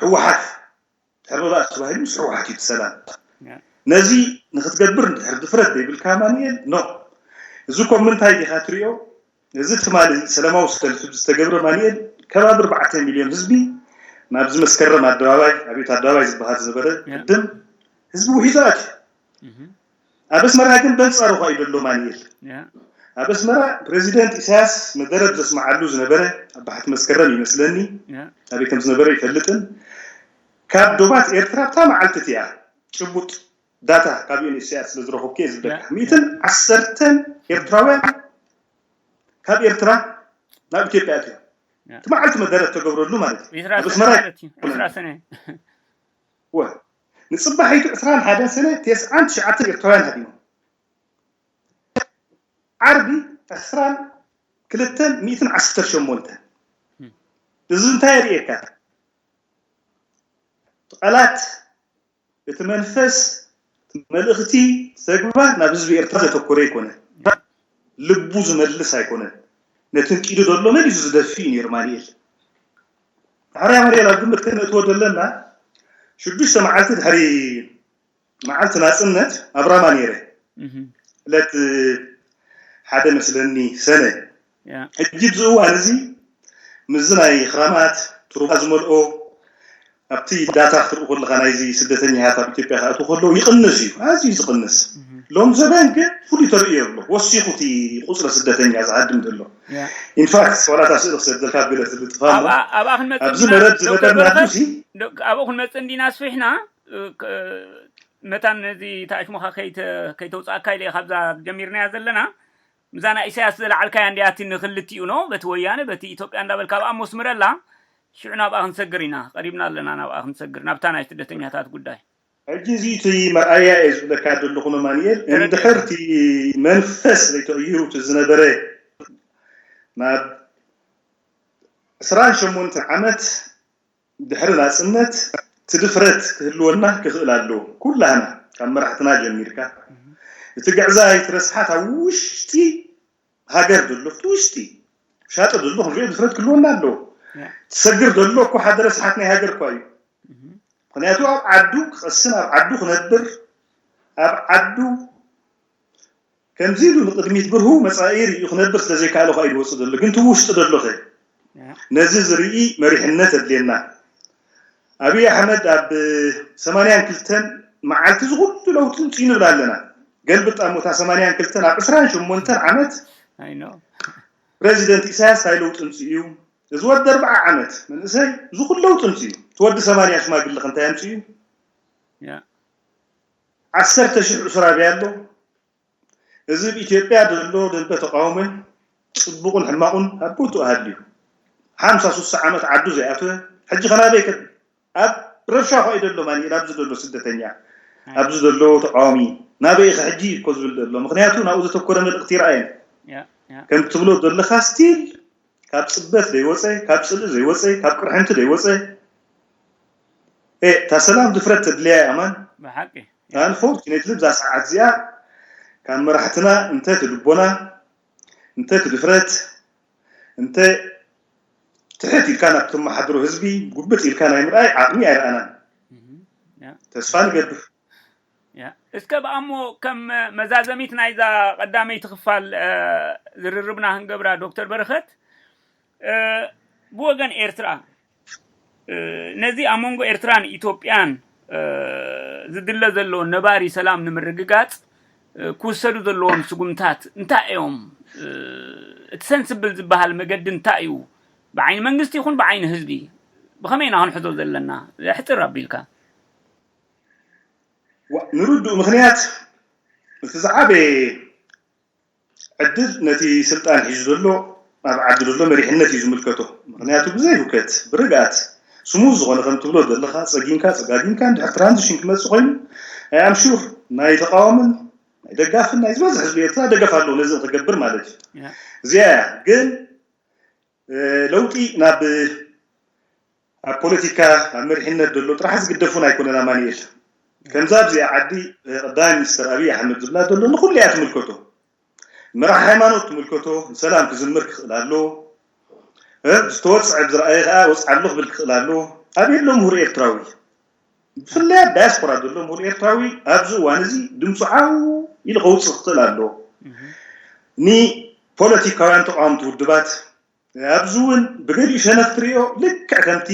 ህወሓት ድሕሪ መባእስቲ ተባሂሉ ምስ ህወሓት እዩ ሰላም ነዚ ንክትገብር እንድሕር ድፍረት ዘይብልካ ማንኤል ኖ እዚ ኮም ምንታይ ዲኻ ትሪኦ እዚ ትማሊ ሰላማዊ ሰልፊ ዝተገብረ ማንኤል ከባቢ ኣርባዕተ ሚልዮን ህዝቢ ናብዚ መስከረም ኣደባባይ ኣብዮት ኣደባባይ ዝበሃል ዝነበረ ቅድም ህዝቢ ውሒዙ ኣትዩ ኣብ ኣስመራ ግን በንጻሩ ኳ እዩ ዘሎ ማንኤል ኣብ ኣስመራ ፕሬዚደንት ኢሳያስ መደረ ዘስምዓሉ ዝነበረ ኣብ ባሕቲ መስከረም ይመስለኒ ኣበይ ከም ዝነበረ ይፈልጥን ካብ ዶባት ኤርትራ ኣብታ መዓልቲ እቲኣ ጭቡጥ ዳታ ካብ ዩኤንኤችሲኣር ስለ ዝረኸብኩ እየ ዝብለካ ሚእትን ዓሰርተን ኤርትራውያን ካብ ኤርትራ ናብ ኢትዮጵያ ኣትዮም እቲ መዓልቲ መደረ ተገብረሉ ማለት እዩ ኣብ ኣስመራ ሰነ ወ ንፅባሒቱ ዕስራን ሓደን ሰነ ተስዓን ትሽዓተን ኤርትራውያን ሃዲሞም ዓርቢ ዕስራን ክልተን ሚእትን ዓሰርተ ሸሞንተ እዚ እንታይ የርእየካ ቃላት እቲ መንፈስ እቲ መልእኽቲ ተግባር ናብ ህዝቢ ኤርትራ ዘተኮረ ኣይኮነ ልቡ ዝመልስ ኣይኮነን ነቲ እንቂዱ ዘሎ መሊሱ ዝደፊ እዩ ነይሩ ማንኤል ዳሕራይ ማንኤል ኣብ ግምት ከነእትዎ ዘለና ሽዱሽተ መዓልቲ ድሕሪ መዓልቲ ናፅነት ኣብራማ ነይረ ዕለት ሓደ መስለኒ ሰነ ሕጂ ኣብዚ እዋን እዚ ምስዚ ናይ ክራማት ትሩባ ዝመልኦ ኣብቲ ዳታ ክትርኢ ከለካ ናይዚ ስደተኛታት ኣብ ኢትዮጵያ ክኣትዉ ከለዉ ይቕንስ እዩ፣ ኣዝዩ ዝቕንስ። ሎም ዘበን ግን ፍሉይ ተርእዮ ኣሎ፣ ወሲኹ እቲ ቁፅሪ ስደተኛ ዝሃድም ዘሎ። ኢንፋክት ዋላ እታ ስእሊ ክሰደልካ ገለ ትልጥፋ እሞ ኣብኣ ክንመፅእ ኣብዚ እንዲና መረብ ዶክተር ዝነበርና በረኸት፣ ሲ ዶ- ኣብኡ ክንመፅእ እንዲና ኣስፊሕና እ፣ ክ- መታን ነዚ ተኣሽሞኻ ከይተ- ከይተውፅኣካ ኢለ እየ ካብዛ ጀሚርናያ ዘለና። ምዛ ናይ ኢሳያስ ዝለዓልካያ እንዲያ እቲ ንክልቲኡ ኖ በቲ ወያነ በቲ ኢትዮጵያ እንዳበልካ ኣብኣ መስምረላ። ሽዑ ናብኣ ክንሰግር ኢና፣ ቀሪብና ኣለና ናብኣ ክንሰግር፣ ናብታ ናይ ስደተኛታት ጉዳይ። ሕጂ እዚ እቲ መርኣያ እየ ዝብለካ ዘለኹ ነማንኤል። ተረዲኤ። እንድሕር እቲ መንፈስ ዘይተቕይሩ እቲ ዝነበረ ናብ ዕስራን ሸሞንተን ዓመት ድሕሪ ናጽነት እቲ ድፍረት ክህልወና ክኽእል ኣለዎ። ኩላህና ካብ መራሕትና ጀሚርካ እቲ ግዕዛይ እቲ ረስሓት ኣብ ውሽጢ ሃገር ዘሎ እቲ ውሽጢ ሻጠ ዘሎ ክንሪኦ ድፍረት ክህልወና ኣለዎ። ትሰግር ዘሎ እኮ ሓደ ረስሓት ናይ ሃገር እኳ እዩ። ምክንያቱ ኣብ ዓዱ ክቐስን ኣብ ዓዱ ክነብር ኣብ ዓዱ ከምዚ ኢሉ ንቕድሚት ብርሁ መጻኢ ርእዩ ክነብር ስለ ዘይከኣለ ኳ እዩ ዝወጽእ ዘሎ። ግን እቲ ውሽጢ ዘሎ ኸ? ነዚ ዝርኢ መሪሕነት ኣድልየና። ኣብይ ኣሕመድ ኣብ ሰማንያን ክልተን መዓልቲ እዚ ኩሉ ለውጢ ምጽኡ ንብል ኣለና። ገልብጥ ኣሞ እታ ሰማንያን ክልተን ኣብ ዕስራን ሸሞንተን ዓመት I know. ፕረዚደንት ኢሳያስ እንታይ ለውጢ ምጽኡ እዩ? እዚ ወዲ ኣርብዓ ዓመት መንእሰይ እዚ ኩሉ ለውጢ ምጽኡ እዩ። እቲ ወዲ ሰማንያ ሽማግለ ኸ እንታይ ኣምጽኡ እዩ? Yeah. ዓሰርተ ሽሕ እሱር ኣብያ ኣሎ። እዚ ኣብ ኢትዮጵያ ዘሎ ደንበ ተቃውሞን ጽቡቕን ሕማቑን ኣብ ቦትኡ ሃልዩ ሓምሳ ሱሳ ዓመት ዓዱ ዘይኣተወ ሕጂ ከ ናበይ ከ ኣብ ረብሻ ኳ እዩ ዘሎ ማን ኣብዚ ዘሎ ስደተኛ ኣብዚ ዘሎ ተቃዋሚ ናበይ ከ ሕጂ እኮ ዝብል ዘሎ ምክንያቱ ናብኡ ዘተኮረ መልእክቲ ይረኣየን ከም ትብሎ ዘለካ ስቲል ካብ ጽበት ዘይወፀ ካብ ጽልኢ ዘይወፀ ካብ ቅርሕንቲ ዘይወፀ እታ ሰላም ድፍረት ተድልያ እያ ኣማን ብሓቂ ኣንፎርቹኔትሊ ብዛ ሰዓት እዚኣ ካብ መራሕትና እንተ እቲ ልቦና እንተ እቲ ድፍረት እንተ ትሕት ኢልካ ናብ ትመሓድሮ ህዝቢ ጉብጥ ኢልካ ናይ ምርኣይ ዓቕሚ ኣይረኣናን ተስፋ ንገብር እስከ ብኣሞ ከም መዛዘሚት ናይዛ ቀዳመይቲ ክፋል ዝርርብና ክንገብራ ዶክተር በረኸት ብወገን ኤርትራ ነዚ ኣብ መንጎ ኤርትራን ኢትዮጵያን ዝድለ ዘሎ ነባሪ ሰላም ንምርግጋጽ ክውሰዱ ዘለዎም ስጉምታት እንታይ እዮም? እቲ ሰንስብል ዝበሃል መገዲ እንታይ እዩ? ብዓይኒ መንግስቲ ይኹን ብዓይኒ ህዝቢ ብኸመይ ኢና ክንሕዞ ዘለና? ሕጽር ኣቢልካ። ንርድኡ ምኽንያት እቲ ዝዓበየ ዕድል ነቲ ስልጣን ሒዙ ዘሎ ኣብ ዓዲ ዘሎ መሪሕነት እዩ ዝምልከቶ። ምኽንያቱ ብዘይ ሁከት ብርግኣት ስሙዝ ዝኾነ ከም ትብሎ ዘለኻ ጸጊምካ ጸጋጊምካ እንድሕር ትራንዚሽን ክመጽእ ኮይኑ ኣይ ኣም ሹር ናይ ተቃዋምን ናይ ደጋፍን ናይ ዝበዝሕ ህዝቢ ኤርትራ ደገፍ ኣለዎ ነዚ ክገብር ማለት እዩ። እዚኣ እያ ግን ለውጢ ናብ ኣብ ፖለቲካ ኣብ መሪሕነት ዘሎ ጥራሕ ዝግደፉን ኣይኮነን ኣማኒኤል ከምዛ ኣብዚኣ ዓዲ ቀዳማይ ሚኒስትር ኣብይ ኣሕመድ ዝብላ ዘሎ ንኩሉ እያ ትምልከቶ መራሕ ሃይማኖት ትምልከቶ ንሰላም ክዝምር ክኽእል ኣሎ ዝተወፅዐ ብዝረኣየ ከዓ ወፅዓ ኣሎ ክብል ክኽእል ኣሎ ኣብ የሎ ምሁር ኤርትራዊ ብፍላይ ኣብ ዳያስፖራ ዘሎ ምሁር ኤርትራዊ ኣብዚ እዋን እዚ ድምፁ ዓው ኢሉ ከውፅእ ክኽእል ኣሎ ንፖለቲካውያን ተቃወምቲ ውድባት ኣብዚ እውን ብገሊኡ ሸነኽ ትሪኦ ልክዕ ከምቲ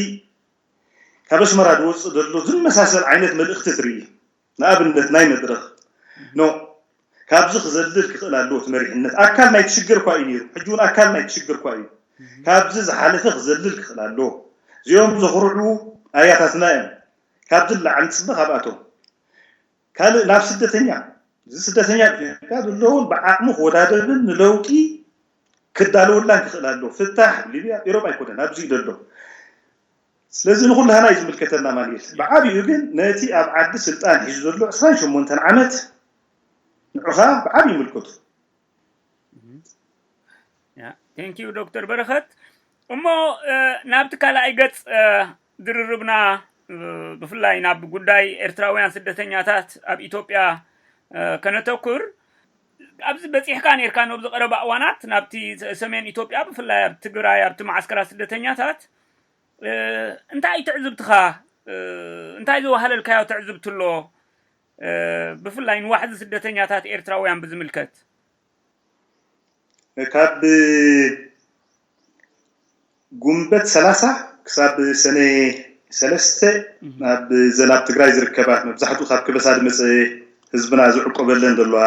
ካብ ኣስመራ ዝወፅእ ዘሎ ዝመሳሰል ዓይነት መልእኽቲ ትርኢ ንኣብነት ናይ መድረኽ ኖ ካብዚ ክዘልል ክኽእል ኣለዎ እቲ መሪሕነት ኣካል ናይ ትሽግር እኳ እዩ ነይሩ ሕጂ እውን ኣካል ናይ ትሽግር እኳ እዩ ካብዚ ዝሓለፈ ክዘልል ክኽእል ኣለዎ እዚኦም ዘኹርዑ ኣያታትና እዮም ካብዚ ንላዕሊ ንፅበ ካብኣቶም ካልእ ናብ ስደተኛ እዚ ስደተኛ ኢትዮጵያ ዘለውን ብዓቕሙ ክወዳደብን ንለውጢ ክዳለወላን ክኽእል ኣለዎ ፍታሕ ሊብያ ኢሮብ ኣይኮነን ኣብዚ እዩ ዘሎ ስለዚ ንኩላህና እዩ ዝምልከተና ማንኤል ብዓብኡ ግን ነቲ ኣብ ዓዲ ስልጣን ሒዙ ዘሎ ዕስራን ሸሞንተን ዓመት ንዑኻ ብዓብኡ ይምልከቱ ቴንኪዩ ዶክተር በረኸት እሞ ናብቲ ካልኣይ ገፅ ዝርርብና ብፍላይ ናብ ጉዳይ ኤርትራውያን ስደተኛታት ኣብ ኢትዮጵያ ከነተኩር ኣብዚ በፂሕካ ነርካ ነብዚ ቀረባ እዋናት ናብቲ ሰሜን ኢትዮጵያ ብፍላይ ኣብ ትግራይ ኣብቲ ማዓስከራት ስደተኛታት እንታይ ትዕዝብትኻ እንታይ ዘዋሃለልካዮ ትዕዝብቲ ኣሎ ብፍላይ ንዋሕዚ ስደተኛታት ኤርትራውያን ብዝምልከት ካብ ጉንበት ሰላሳ ክሳብ ሰነ ሰለስተ ናብ ዘን ኣብ ትግራይ ዝርከባ፣ መብዛሕትኡ ካብ ከበሳ ዝመፀ ህዝብና ዝዕቆበለን ዘለዋ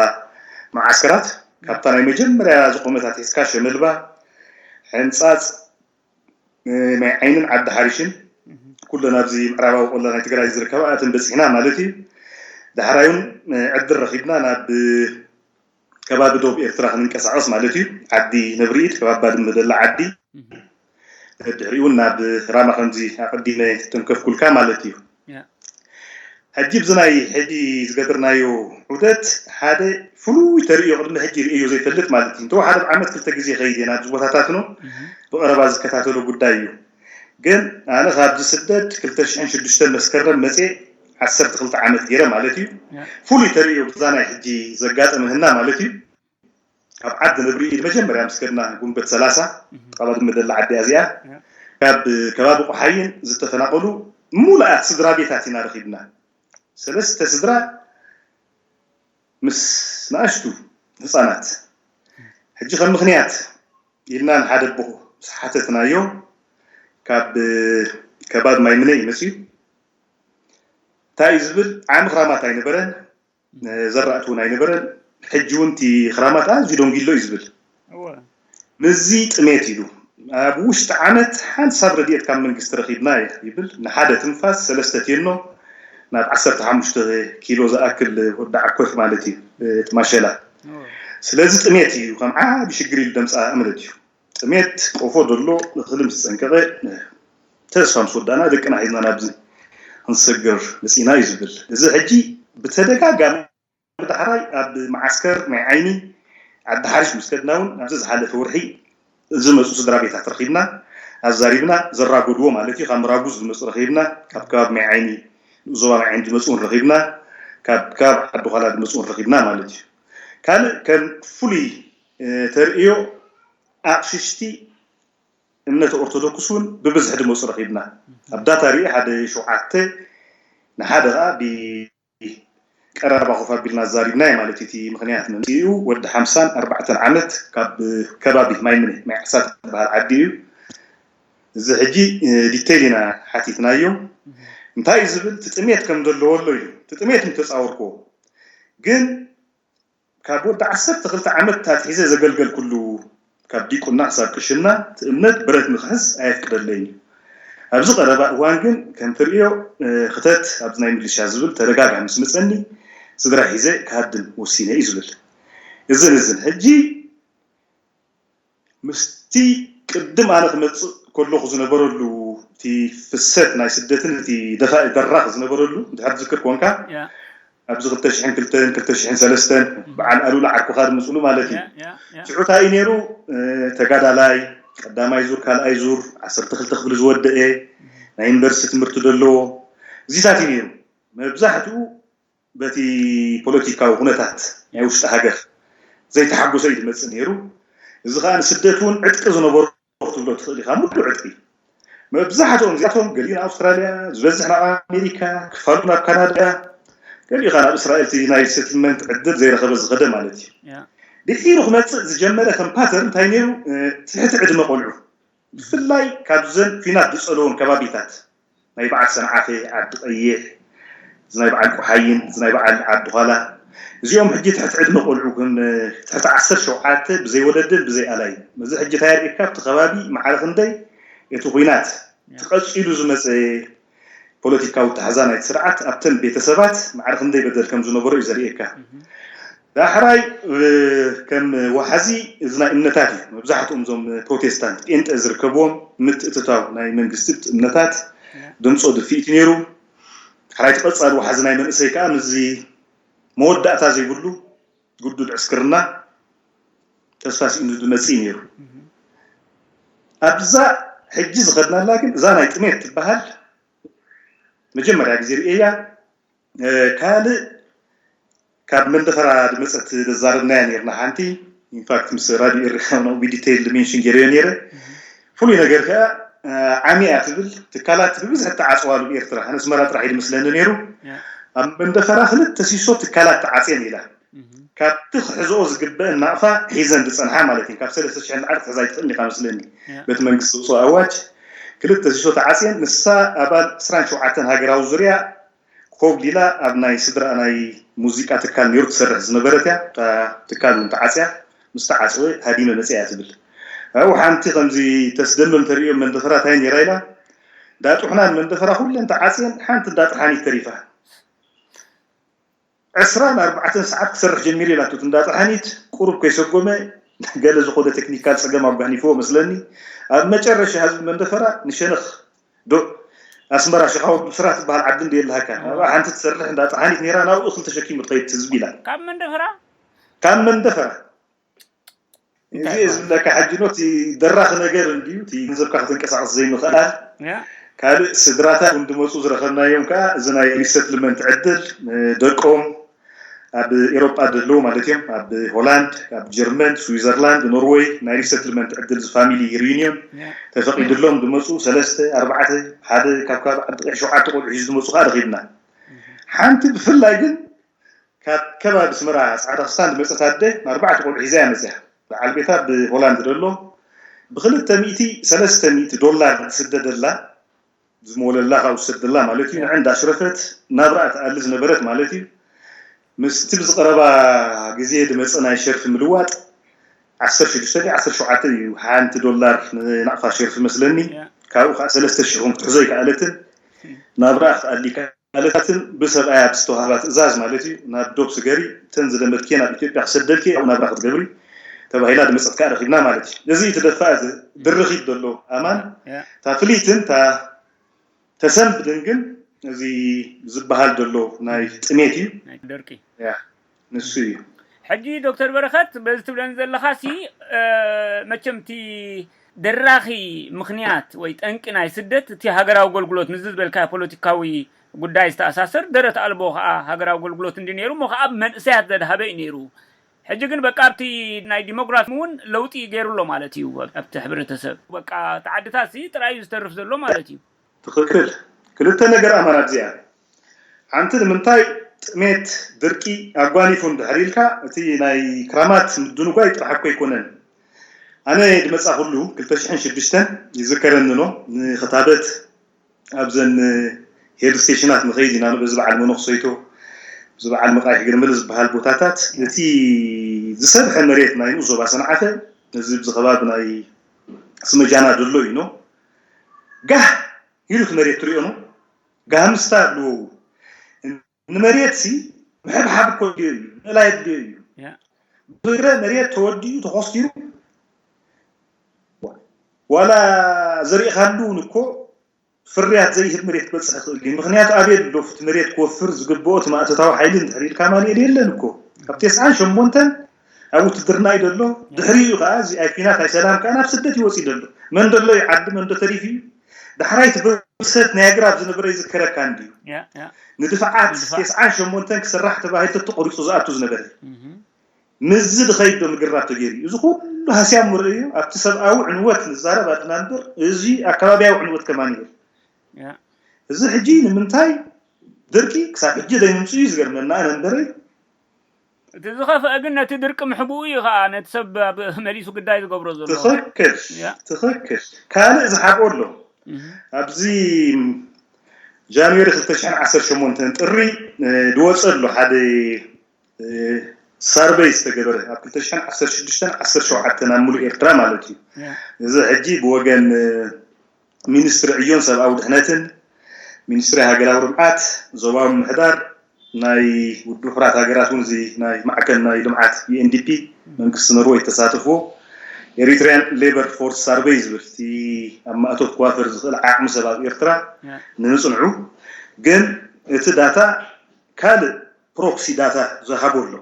መዓስከራት፣ ካብታ ናይ መጀመርያ ዝቆመት ኣትሒዝካ ሸመልባ፣ ሕንፃፅ፣ ማይ ዓይንን ዓዲ ሓሪሽን፣ ኩለን ኣብዚ ምዕራባዊ ቆላ ናይ ትግራይ ዝርከባ፣ ኣተን በፂሕና ማለት እዩ። ዳሕራይ እውን ዕድል ረኪብና ናብ ከባቢ ዶብ ኤርትራ ክንንቀሳቀስ ማለት እዩ። ዓዲ ነብርኢድ፣ ከባቢ ባድመ ደላ ዓዲ፣ ድሕሪኡ እውን ናብ ራማ ከምዚ ኣቀዲመ ተንከፍኩልካ ማለት እዩ። ሕጂ ብዚ ናይ ሕጂ ዝገበርናዮ ዑደት ሓደ ፍሉይ ተርእዮ ቅድሚ ሕጂ ርእዮ ዘይፈልጥ ማለት እዩ። እንተወሓደ ኣብ ዓመት ክልተ ግዜ ከይድ እየ ናብዚ ቦታታት ነው፣ ብቐረባ ዝከታተሎ ጉዳይ እዩ። ግን ኣነ ካብ ዝስደድ ክልተ ሽሕን ሽዱሽተን መስከረም መፅየ ዓሰርተ ክልተ ዓመት ገይረ ማለት እዩ። ፍሉይ ተርእዮ ብዛ ናይ ሕጂ ዘጋጠመህና ማለት እዩ። ካብ ዓዲ ነብርኢድ መጀመርያ ምስ ከድና ጉንበት ሰላሳ፣ ጠቐባ ድመደላ ዓዲ እዚኣ፣ ካብ ከባቢ ቆሓይን ዝተፈናቐሉ ሙሉኣት ስድራ ቤታት ኢና ረኺብና። ሰለስተ ስድራ ምስ ንኣሽቱ ህፃናት። ሕጂ ከም ምኽንያት ኢልና ንሓደ ኣቦ ምስ ሓተትናዮ፣ ካብ ከባቢ ማይ ምነ እዩ መፅዩ። እንታይ እዩ ዝብል? ዓሚ ክራማት ኣይነበረን፣ ዘራእቲ እውን ኣይነበረን። ሕጂ እውን እቲ ክራማት ኣዝዩ ደንጊሎ እዩ ዝብል። ምስዚ ጥሜት ኢሉ፣ ኣብ ውሽጢ ዓመት ሓንሳብ ረድኤት ካብ መንግስቲ ረኺብና ይብል። ንሓደ ትንፋስ ሰለስተ ቴኖ ናብ ዓሰርተ ሓሙሽተ ኪሎ ዝኣክል ወዲ ዓኮት ማለት እዩ፣ እቲ ማሸላ። ስለዚ ጥሜት እዩ ከም ዓቢ ሽግር ኢሉ ደምፃ ማለት እዩ። ጥሜት ቆፎ ዘሎ እኽሊ ምስ ጸንቀቐ፣ ተስፋ ምስ ወዳእና ደቅና ሒዝና ናብዚ ክንሰግር መጺና እዩ ዝብል። እዚ ሕጂ ብተደጋጋሚ ብዳሕራይ ኣብ መዓስከር ናይ ዓይኒ ዓዲ ሓሪሽ ምስ ከድና እውን ኣብዚ ዝሓለፈ ወርሒ ዝመፁ ስድራ ቤታት ረኺብና፣ ኣዛሪብና፣ ዘራጎድዎ ማለት እዩ። ካብ ምራጉዝ ዝመፁ ረኺብና፣ ካብ ከባቢ ናይ ዓይኒ፣ ዞባ ናይ ዓይኒ ዝመፁ እውን ረኺብና፣ ካብ ከባቢ ዓዲ ዃላ ዝመፁ እውን ረኺብና ማለት እዩ። ካልእ ከም ፍሉይ ተርእዮ ኣቕሽሽቲ እምነት ኦርቶዶክስ እውን ብብዝሒ ዝመፁ ረኺብና። ኣብ ዳታ ርኢ ሓደ ሸውዓተ ንሓደ ከዓ ብቀረባ ኮፍ ኣቢልና ዛሪብናዮ ማለት እዩ። እቲ ምኽንያት መምፅኡ ወዲ ሓምሳን ኣርባዕተን ዓመት ካብ ከባቢ ማይ ምነ ማይ ዓሳ ዝበሃል ዓዲ እዩ። እዚ ሕጂ ዲቴይል ኢና ሓቲትናዮ። እንታይ እዩ ዝብል? እቲ ጥሜት ከም ዘለዎ ኣሎ ኢሉ። እቲ ጥሜት ምተፃወርክዎ ግን ካብ ወዲ ዓሰርተ ክልተ ዓመት ኣትሒዘ ዘገልገልኩሉ፣ ካብ ዲቁና ክሳብ ቅሽና፣ እቲ እምነት ብረት ንክሕዝ ኣየፍቅደለይን እዩ። ኣብዚ ቀረባ እዋን ግን ከም ትርእዮ፣ ክተት ኣብዚ ናይ ሚሊሻ ዝብል ተደጋጋሚ ምስ መፀኒ፣ ስድራ ሒዘ ክሃድም ወሲነ እዩ ዝብል። እዝን እዝን ሕጂ ምስቲ ቅድም ኣነ ክመፅእ ከለኹ ዝነበረሉ፣ እቲ ፍሰት ናይ ስደትን እቲ ደፋኢ ደራኽ ዝነበረሉ እንድሕር ትዝክር ኮንካ፣ ኣብዚ ክልተ ሽሕን ክልተን ክልተ ሽሕን ሰለስተን በዓል ኣሉላ ዓርኩኻ ዝመፅሉ ማለት እዩ። ሽዑ እንታይ እዩ ነይሩ? ተጋዳላይ ቀዳማይ ዙር፣ ካልኣይ ዙር፣ ዓሰርተ ክልተ ክፍሊ ዝወደአ፣ ናይ ዩኒቨርሲቲ ትምህርቲ ዘለዎ፣ እዚታት እዩ ነይሩ። መብዛሕትኡ በቲ ፖለቲካዊ ኩነታት ናይ ውሽጢ ሃገር ዘይተሓጎሰ እዩ ዝመፅእ ነይሩ። እዚ ከዓ ንስደት እውን ዕጥቂ ዝነበሮ ክትብሎ ትኽእል ኢኻ፣ ሙሉእ ዕጥቂ። መብዛሕትኦም እዚኣቶም ገሊኡ ንኣውስትራልያ፣ ዝበዝሕ ናብ ኣሜሪካ፣ ክፋሉ ናብ ካናዳ፣ ገሊኡ ከዓ ናብ እስራኤል እቲ ናይ ሪሰትልመንት ዕድል ዘይረኸበ ዝኸደ ማለት እዩ። ድሒሩ ክመፅእ ዝጀመረ ከም ፓተርን እንታይ ነይሩ? ትሕቲ ዕድመ ቆልዑ፣ ብፍላይ ካብ ዘን ኲናት ዝፀለዎን ከባቢታት ናይ በዓል ሰንዓፈ፣ ዓዲ ቀይሕ፣ እዚ ናይ በዓል ቆሓይን፣ እዚ ናይ በዓል ዓዲ ዃላ፣ እዚኦም ሕጂ ትሕቲ ዕድመ ቆልዑ ግን ትሕቲ ዓሰርተ ሸውዓተ ብዘይ ወለድን ብዘይ ኣላይን። እዚ ሕጂ እንታይ የርእየካ? ኣብቲ ከባቢ ማዕረ ክንደይ እቲ ኲናት ተቐፂሉ ዝመፀ ፖለቲካዊ ኣተሓዛ ናይቲ ስርዓት ኣብተን ቤተሰባት ማዕረ ክንደይ በደል ከም ዝነበሮ እዩ ዘርእየካ። ዳሕራይ ከም ዋሓዚ እዚ ናይ እምነታት እዩ። መብዛሕትኦም እዞም ፕሮቴስታንት ጴንጠ ዝርከብዎም ምትእትታው ናይ መንግስቲ እምነታት ድምፆ ድፊኢት ነይሩ። ዳሕራይ ተቐፃሊ ዋሓዚ ናይ መንእሰይ ከዓ ምስዚ መወዳእታ ዘይብሉ ግዱድ ዕስክርና ተስፋ ስኢኑ ዝመፅእ ነይሩ። ኣብዛ ሕጂ ዝኸድናላ ግን እዛ ናይ ጥሜት ትበሃል መጀመርያ ግዜ ርእየያ። ካልእ ካብ መንደፈራ ዝመፀት ዘዛረብናያ ነርና ሓንቲ ኢንፋክት ምስ ራድዮ ኤርትራ ብዲቴይል ሜንሽን ገይረዮ ነይረ። ፍሉይ ነገር ከኣ ዓሚ እያ ትብል። ትካላት ብብዝሒ ተዓፅዋሉ ኤርትራ ኣነስ መራ ጥራሕ እዩ ዝመስለኒ ነይሩ። ኣብ መንደፈራ ክልተ ሲሶ ትካላት ተዓፅየን ኢላ። ካብቲ ክሕዝኦ ዝግበአን ናቕፋ ሒዘን ዝጸንሓ ማለት እዩ። ካብ ሰለስተ ሽሕ ንላዕሊ ክትሕዛ ኣይትኽእልን ኢኻ መስለኒ። በቲ መንግስቲ ዝውፅኦ ኣዋጅ ክልተ ሲሶ ተዓፅየን፣ ንሳ ኣባል ዕስራን ሸውዓተን ሃገራዊ ዙርያ ኮብሊላ ኣብ ናይ ስድራ ናይ ሙዚቃ ትካል ነይሩ ትሰርሕ ዝነበረት እያ። እታ ትካል እውን ተዓፅያ፣ ምስ ተዓፅወ ሃዲመ መፅያ እያ ትብል። ኣብኡ ሓንቲ ከምዚ ተስደምም ተርእዮ መንደፈራ ታይ ነይራ ኢላ፣ ዳጥሕናን መንደፈራ ኩለን ተዓፅየን ሓንቲ እንዳጥሓኒት ተሪፋ። ዕስራን ኣርባዕተን ሰዓት ክሰርሕ ጀሚሩ ኢላቶ። እቲ እንዳጥሓኒት ቁሩብ ከይሰጎመ ገለ ዝኾነ ቴክኒካል ፀገም ኣጓኒፍዎ መስለኒ። ኣብ መጨረሻ ህዝቢ መንደፈራ ንሸነኽ ዶ ኣስመራ ሽኻው ብስራት ዝበሃል ዓዲ እንደ የለሃካ ኣብኣ ሓንቲ ትሰርሕ እንዳጥሓኒት ነይራ ናብኡ እኽል ተሸኪሙ ትኸይድ ህዝቢ ኢላ ካብ መንደፈራ ካብ መንደፈራ እዚ ዝብለካ ሕጂ ኖቲ ደራኺ ነገር እንድዩ እቲ ገንዘብካ ክትንቀሳቀስ ዘይምኽኣል ካልእ ስድራታት እውን ድመፁ ዝረኸብናዮም ከዓ እዚ ናይ ሪሰትልመንት ዕድል ደቆም ኣብ ኤሮጳ ዘለዉ ማለት እዮም ኣብ ሆላንድ ኣብ ጀርመን ስዊዘርላንድ ኖርወይ ናይ ሪሰትልመንት ዕድል ፋሚሊ ሪዩኒዮን ተፈቂድሎም ድመፁ ሰለስተ ኣርባዕተ ሓደ ካብ ካብ ዓዲ ሸውዓተ ቆልዑ ሒዙ ዝመፁ ከዓ ረኺብና ሓንቲ ብፍላይ ግን ካብ ከባቢ ኣስመራ ጻዕዳ ክስታን ዝመጸት ኣደ ንኣርባዕተ ቆልዑ ሒዛ እያ መጺኣ። በዓል ቤታ ብሆላንድ ዘሎ ብክልተ ሚእቲ ሰለስተ ሚእቲ ዶላር ትስደደላ ዝሞለላ ካብኡ ዝሰደላ ማለት እዩ ንዓ እንዳሽረፈት ናብራ ትኣሊ ዝነበረት ማለት እዩ ምስቲ ብዝቀረባ ግዜ ዝመጸ ናይ ሸርፊ ምልዋጥ ዓሰርተ ሽዱሽተ ዓሰርተ ሸውዓተ እዩ ሓንቲ ዶላር ንናቕፋ ሸርፊ መስለኒ ካብኡ ከዓ ሰለስተ ሽሕ እውን ክትሕዞ ኣይከኣለትን ናብራ ክትኣሊ ማለታትን ብሰብኣያ ብዝተዋህባ ትእዛዝ ማለት እዩ ናብ ዶብ ስገሪ እተን ዝደመትኪ ናብ ኢትዮጵያ ክሰደልኪ ኣብኡ ናብራ ክትገብሪ ተባሂላ ድመፀት ከዓ ረኪብና ማለት እዩ እዚ ትደፋእ ድርኺት ዘሎ ኣማን እታ ፍልይትን እታ ተሰንብድን ግን እዚ ዝበሃል ዘሎ ናይ ጥሜት እዩ ደርቂ ንሱ እዩ ሕጂ ዶክተር በረኸት በዚ ትብለን ዘለኻ ሲ መቸም እቲ ደራኺ ምኽንያት ወይ ጠንቂ ናይ ስደት እቲ ሃገራዊ ኣገልግሎት ምዚ ዝበልካ ፖለቲካዊ ጉዳይ ዝተኣሳሰር ደረት ኣልቦ ከዓ ሃገራዊ ኣገልግሎት እንዲ ነይሩ እሞ ከዓ መንእሰያት ዘድሃበ እዩ ነይሩ ሕጂ ግን በቃ ኣብቲ ናይ ዲሞግራፊ እውን ለውጢ ገይሩ ኣሎ ማለት እዩ ኣብቲ ሕብረተሰብ በቃ ተዓድታት ሲ ጥራይ ዝተርፍ ዘሎ ማለት እዩ ትኽክል ክልተ ነገር ኣማን ኣብዚኣ ሓንቲ ንምንታይ ጥሜት ድርቂ ኣጓኒፉ እንድሕር ኢልካ እቲ ናይ ክራማት ምድንጓይ ጥራሕ እኮ ኣይኮነን ኣነ ድመፃ ኩሉ ክልተ ሽሕን ሽዱሽተን ይዝከረኒ ኖ ንክታበት ኣብዘን ሄድ ስቴሽናት ንኸይድ ኢና በዚ በዓል መነክሰይቶ እዚ በዓል መቃይ ሕግርምል ዝበሃል ቦታታት እቲ ዝሰብሐ መሬት ናይ ንኡስ ዞባ ሰንዓፈ እዚ ብዚ ከባቢ ናይ ስመጃና ዘሎ እዩ ኖ ጋህ ኢሉ እቲ መሬት ትሪኦ ነው ጋህምስታ ብልዎ ንመሬት ሲ ምሕብሓብ እኮ ድዮ እዩ ምእላይ ድዮ እዩ ብግረ መሬት ተወዲኡ ተኾስቲሩ ዋላ ዘሪእኻሉ እውን እኮ ፍርያት ዘይህብ መሬት ክበፅሕ ይኽእል እዩ ምክንያቱ ኣበይ ኣሎ እቲ መሬት ክወፍር ዝግብኦ እቲ ማእቶታዊ ሓይሊ እንድሕር ኢልካ ማንኤል የለን እኮ ካብ ቴስዓን ሸሞንተን ኣብ ውትድርና እዩ ዘሎ ድሕሪኡ ከዓ እዚ ኣይ ኲናት ኣይ ሰላም ከዓ ናብ ስደት ይወፅእ ዘሎ መን ደሎ እዩ ዓዲ መን ዶ ተሪፉ እዩ ዳሕራይ እቲ ብርሰት ናይ ኣግራብ ዝነበረ ይዝከረካ እንድዩ ንድፍዓት ቴስዓን ሸሞንተን ክስራሕ ተባሂሉ ተተቆሪፁ ዝኣቱ ዝነበረ ምስዚ ዝኸይድ ዶ ምግራት ተገይሩ እዩ እዚ ኩሉ ሃስያ ምርእ እዩ ኣብቲ ሰብኣዊ ዕንወት ንዛረብ ኣድና እምበር እዚ ኣከባቢያዊ ዕንወት ከማን ይብል እዚ ሕጂ ንምንታይ ድርቂ ክሳብ ሕጂ ዘይምምፅኡ እዩ ዝገርመና ኣነ እምበረይ እቲ ዝኸፍአ ግን ነቲ ድርቂ ምሕብኡ እዩ ከዓ ነቲ ሰብ መሊሱ ግዳይ ዝገብሮ ዘሎ ትኽክል ትኽክል ካልእ ዝሓብኦ ኣሎ ኣብዚ ጃንዌሪ ክልተ ሽሕን ዓሰርተ ሸሞንተን ጥሪ ዝወፀ ኣሎ ሓደ ሳርበይ ዝተገበረ ኣብ ክልተ ሽሕን ዓሰርተ ሽዱሽተን ዓሰርተ ሸውዓተን ኣብ ሙሉእ ኤርትራ ማለት እዩ እዚ ሕጂ ብወገን ሚኒስትሪ ዕዮን ሰብኣዊ ድሕነትን ሚኒስትሪ ሃገራዊ ልምዓት ዞባዊ ምምሕዳር ናይ ውድብ ሕራት ሃገራት እውን እዚ ናይ ማዕከን ናይ ልምዓት ዩኤንዲፒ መንግስቲ ኖርወይ ተሳተፍዎ ኤሪትሪያን ሌበር ፎርስ ሳርበይ ዝብል እቲ ኣብ ማእቶት ክዋፈር ዝኽእል ዓቕሚ ሰብ ኣብ ኤርትራ ንምፅንዑ ግን እቲ ዳታ ካልእ ፕሮክሲ ዳታ ዝሃቦ ኣሎ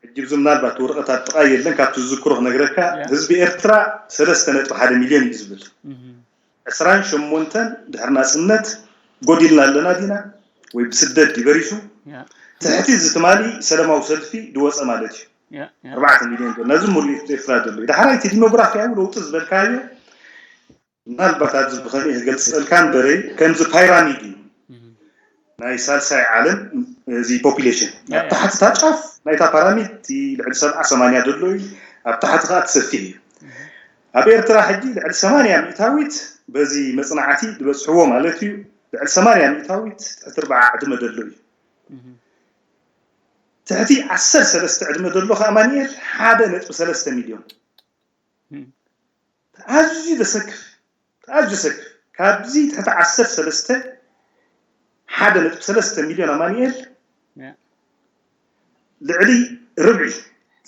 ሕጂ ብዚ ምናልባት ወረቐት ኣብ ጥቓ የለን ካብቲ ዝዝክሮ ክነግረካ ህዝቢ ኤርትራ ሰለስተ ነጥቢ ሓደ ሚልዮን እዩ ዝብል ዕስራን ሸሞንተን ድሕሪ ናፅነት ጎዲልና ኣለና ዲና ወይ ብስደት ድዩ በሪሱ ትሕቲ እዚ ትማሊ ሰለማዊ ሰልፊ ድወፀ ማለት እዩ ኣርባዕተ ሚልዮን ዘሎ ነዚ ሙሉእ ኤርትራ ዘሎ እዩ ዳሕራይ እቲ ዲሞግራፊያዊ ለውጢ ዝበልካዮ ምናልባት ኣብዚ ብኸመይ ክገልፀልካ እምበረይ ከምዚ ፓይራሚድ እዩ ናይ ሳልሳይ ዓለም እዚ ፖፒሌሽን ኣብ ታሕቲ እታ ጫፍ ናይታ ፓራሚድ ልዕሊ ሰብዓ ሰማንያ ዘሎ እዩ። ኣብ ታሕቲ ከዓ ትሰፊሕ እዩ። ኣብ ኤርትራ ሕጂ ልዕሊ ሰማንያ ሚእታዊት በዚ መፅናዕቲ ዝበፅሕዎ ማለት እዩ። ልዕሊ ሰማንያ ሚእታዊት ትሕቲ ኣርባዓ ዕድመ ዘሎ እዩ። ትሕቲ ዓሰርተ ሰለስተ ዕድመ ዘሎ ከዓ ኣማኒኤል ሓደ ነጥቢ ሰለስተ ሚልዮን። ኣዝዩ ዘሰክፍ ኣዝዩ ዘሰክፍ። ካብዚ ትሕቲ ዓሰርተ ሰለስተ ሓደ ነጥቢ ሰለስተ ሚልዮን ኣማኒኤል ልዕሊ ርብዒ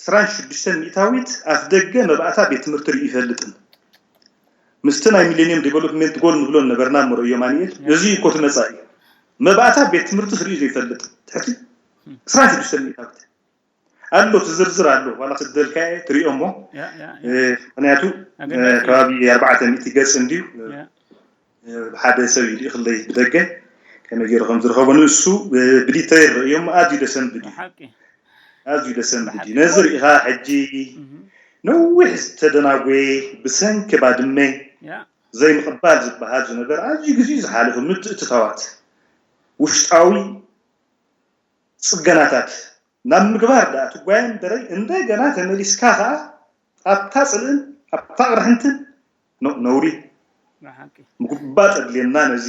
ዕስራን ሽዱሽተን ሚእታዊት ኣፍ ደገ መባእታ ቤት ትምህርቲ ርእዩ ይፈልጥን። ምስቲ ናይ ሚሌኒየም ዴቨሎፕመንት ጎል ንብሎ ነበርና እሞ ርእዮ ኣማኒኤል እዚ እኮ እቲ መጻኢ መባእታ ቤት ትምህርቲ ክርእዩ ዘይፈልጥ ትሕቲ ዕስራን ሽዱሽተን ሚእታዊት ኣሎ። እቲ ዝርዝር ኣሎ ዋላ ክስደልካ እየ ትሪኦ እሞ ምክንያቱ ከባቢ ኣርባዕተ ሚእቲ ገጽ እንድዩ። ሓደ ሰብ እዩ ልኢኽለይ ብደገ ከመይ ገይሩ ከም ዝረኸቦ ንእሱ ብዲተይል ርእዮም ኣዝዩ ደሰንብድ እዩ። ኣዝዩ ደሰንብድ እዩ። ነዚ ርኢኻ ሕጂ ነዊሕ ዝተደናጎየ ብሰንኪ ባድመ ዘይምቕባል ዝበሃል ዝነበር ኣዝዩ ግዜኡ ዝሓለፈ ምትእትታዋት ውሽጣዊ ፅገናታት ናብ ምግባር ደኣ ትጓየ እምበረይ እንደገና ተመሊስካ ከዓ ኣብታ ፅልእን ኣብታ ቅርሕንትን ነውሪ ምጉባጥ ኣድልየና ነዚ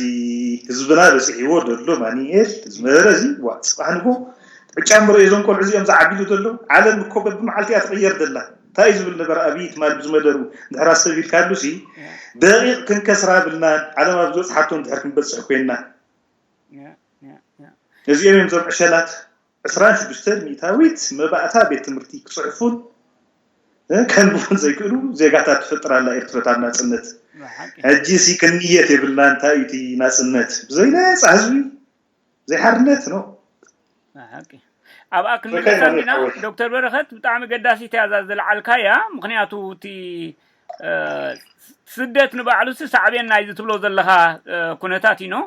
ህዝብና በፂሕዎ ዘሎ ማኒኤል ዝመረ እዚ ዋ ፅባሕ ንጎ ዕጫ ምርኦ እዞም ቆልዑ እዚኦም ዝዓቢሉ ዘሎ ዓለም እኮ በብመዓልቲ እያ ትቕየር ደላ እንታይ እዩ ዝብል ነበር ኣብይ ትማል ብዝመደሩ ድሕራ ሰብ ኢልካሉ ሲ ደቂቕ ክንከስራ ብልና ዓለም ኣብ ዝበፅሓቶ እንድሕር ክንበፅሕ ኮይንና እዚኦም እዮም እዞም ዕሸላት ዕስራን ሽዱሽተን ሚእታዊት መባእታ ቤት ትምህርቲ ክፅሕፉን ከንብቡን ዘይክእሉ ዜጋታት ትፈጥር ኣላ ኤርትረት ኣብ ናፅነት። ሕጂ ሲ ክንየት የብልና እንታይ እዩ እቲ ናፅነት ብዘይ ነፃ ህዝቢ ዘይሓርነት ነው። ኣብኣ ክንምለሳ እንዲና ዶክተር በረኸት ብጣዕሚ ገዳሲት እያ እዛ ዝለዓልካያ ምክንያቱ እቲ ስደት ንባዕሉሲ ሳዕቤን ናይዚ ትብሎ ዘለኻ ኩነታት እዩ ነው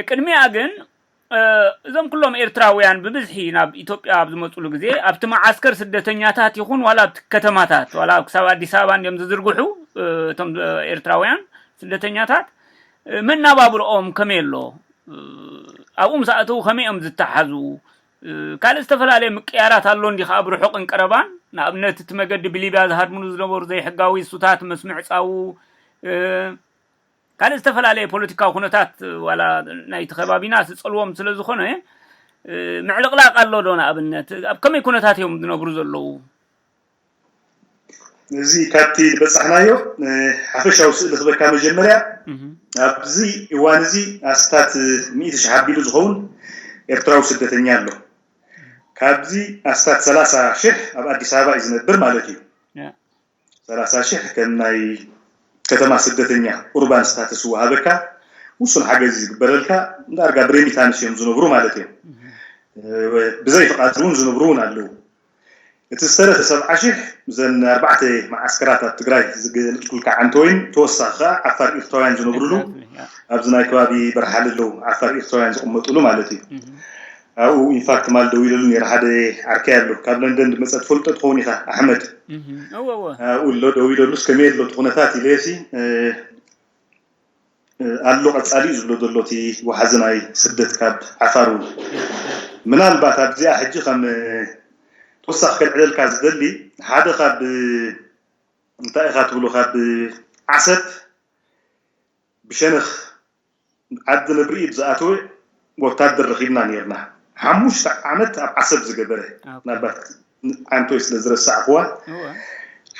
ቅድሚያ ግን እዞም ኩሎም ኤርትራውያን ብብዝሒ ናብ ኢትዮጵያ ኣብ ዝመፅሉ ግዜ ኣብቲ መዓስከር ስደተኛታት ይኹን ዋላ ኣብቲ ከተማታት ዋላ ክሳብ ኣዲስ ኣበባ እንዲም ዝዝርግሑ እቶም ኤርትራውያን ስደተኛታት መናባብርኦም ከመይ ኣሎ ኣብኡ ምስ ኣተዉ ከመይ እዮም ዝተሓዙ ካልእ ዝተፈላለየ ምቅያራት ኣሎ እንዲ ኣብ ርሑቕን ቀረባን ንኣብነት እቲ መገዲ ብሊብያ ዝሃድምሉ ዝነበሩ ዘይሕጋዊ እሱታት መስምዕፃዉ ካልእ ዝተፈላለየ ፖለቲካዊ ኩነታት ዋላ ናይቲ ከባቢና ዝፀልዎም ስለ ዝኾነ ምዕልቕላቕ ኣሎ ዶ ንኣብነት ኣብ ከመይ ኩነታት እዮም ዝነብሩ ዘለዉ እዚ ካብቲ ዝበፃሕናዮ ሓፈሻዊ ስእሊ ክበካ መጀመርያ ኣብዚ እዋን እዚ ኣስታት ሚእቲ ሽሕ ኣቢሉ ዝኸውን ኤርትራዊ ስደተኛ ኣሎ ካብዚ ኣስታት ሰላሳ ሽሕ ኣብ ኣዲስ ኣበባ እዩ ዝነብር ማለት እዩ ሰላሳ ሽሕ ከም ናይ ከተማ ስደተኛ ኡርባን ስታተስ ይወሃበካ ውሱን ሓገዝ ዝግበረልካ ዳርጋ ብሬሚታንስ እዮም ዝነብሩ ማለት እዮም ብዘይ ፍቓድ እውን ዝነብሩ እውን ኣለዉ እቲ ዝተረፈ ሰብዓ ሽሕ ዘን ኣርባዕተ መዓስከራት ኣብ ትግራይ ዝገለፅኩልካ ዓንተወይን ተወሳኺ ከዓ ዓፋር ኤርትራውያን ዝነብሩሉ ኣብዚ ናይ ከባቢ በርሓል ኣለዉ ዓፋር ኤርትራውያን ዝቕመጥሉ ማለት እዩ ኣብኡ ኢንፋክት ማል ደው ኢለሉ ነረ ሓደ ዓርከይ ኣሎ ካብ ለንደን ዝመፀ ትፈልጦ ትኸውን ኢኻ ኣሕመድ ኣብኡ ኣሎ ደው ኢለሉስ ከመይ ኣሎ እቲ ኩነታት ኢለሲ ኣሎ ቀፃሊ እዩ ዝብሎ ዘሎ እቲ ወሓዚ ናይ ስደት ካብ ዓፋር እውን ምናልባት ኣብዚኣ ሕጂ ከም ተወሳኺ ከልዕለልካ ዝደሊ ሓደ ካብ እንታይ ኢኻ ትብሎ ካብ ዓሰብ ብሸነኽ ዓዲ ንብርኢ ብዝኣተወ ወታደር ረኺብና ነርና ሓሙሽተ ዓመት ኣብ ዓሰብ ዝገበረ ምናልባት ዓንቶይ ስለ ዝረሳዕክዋ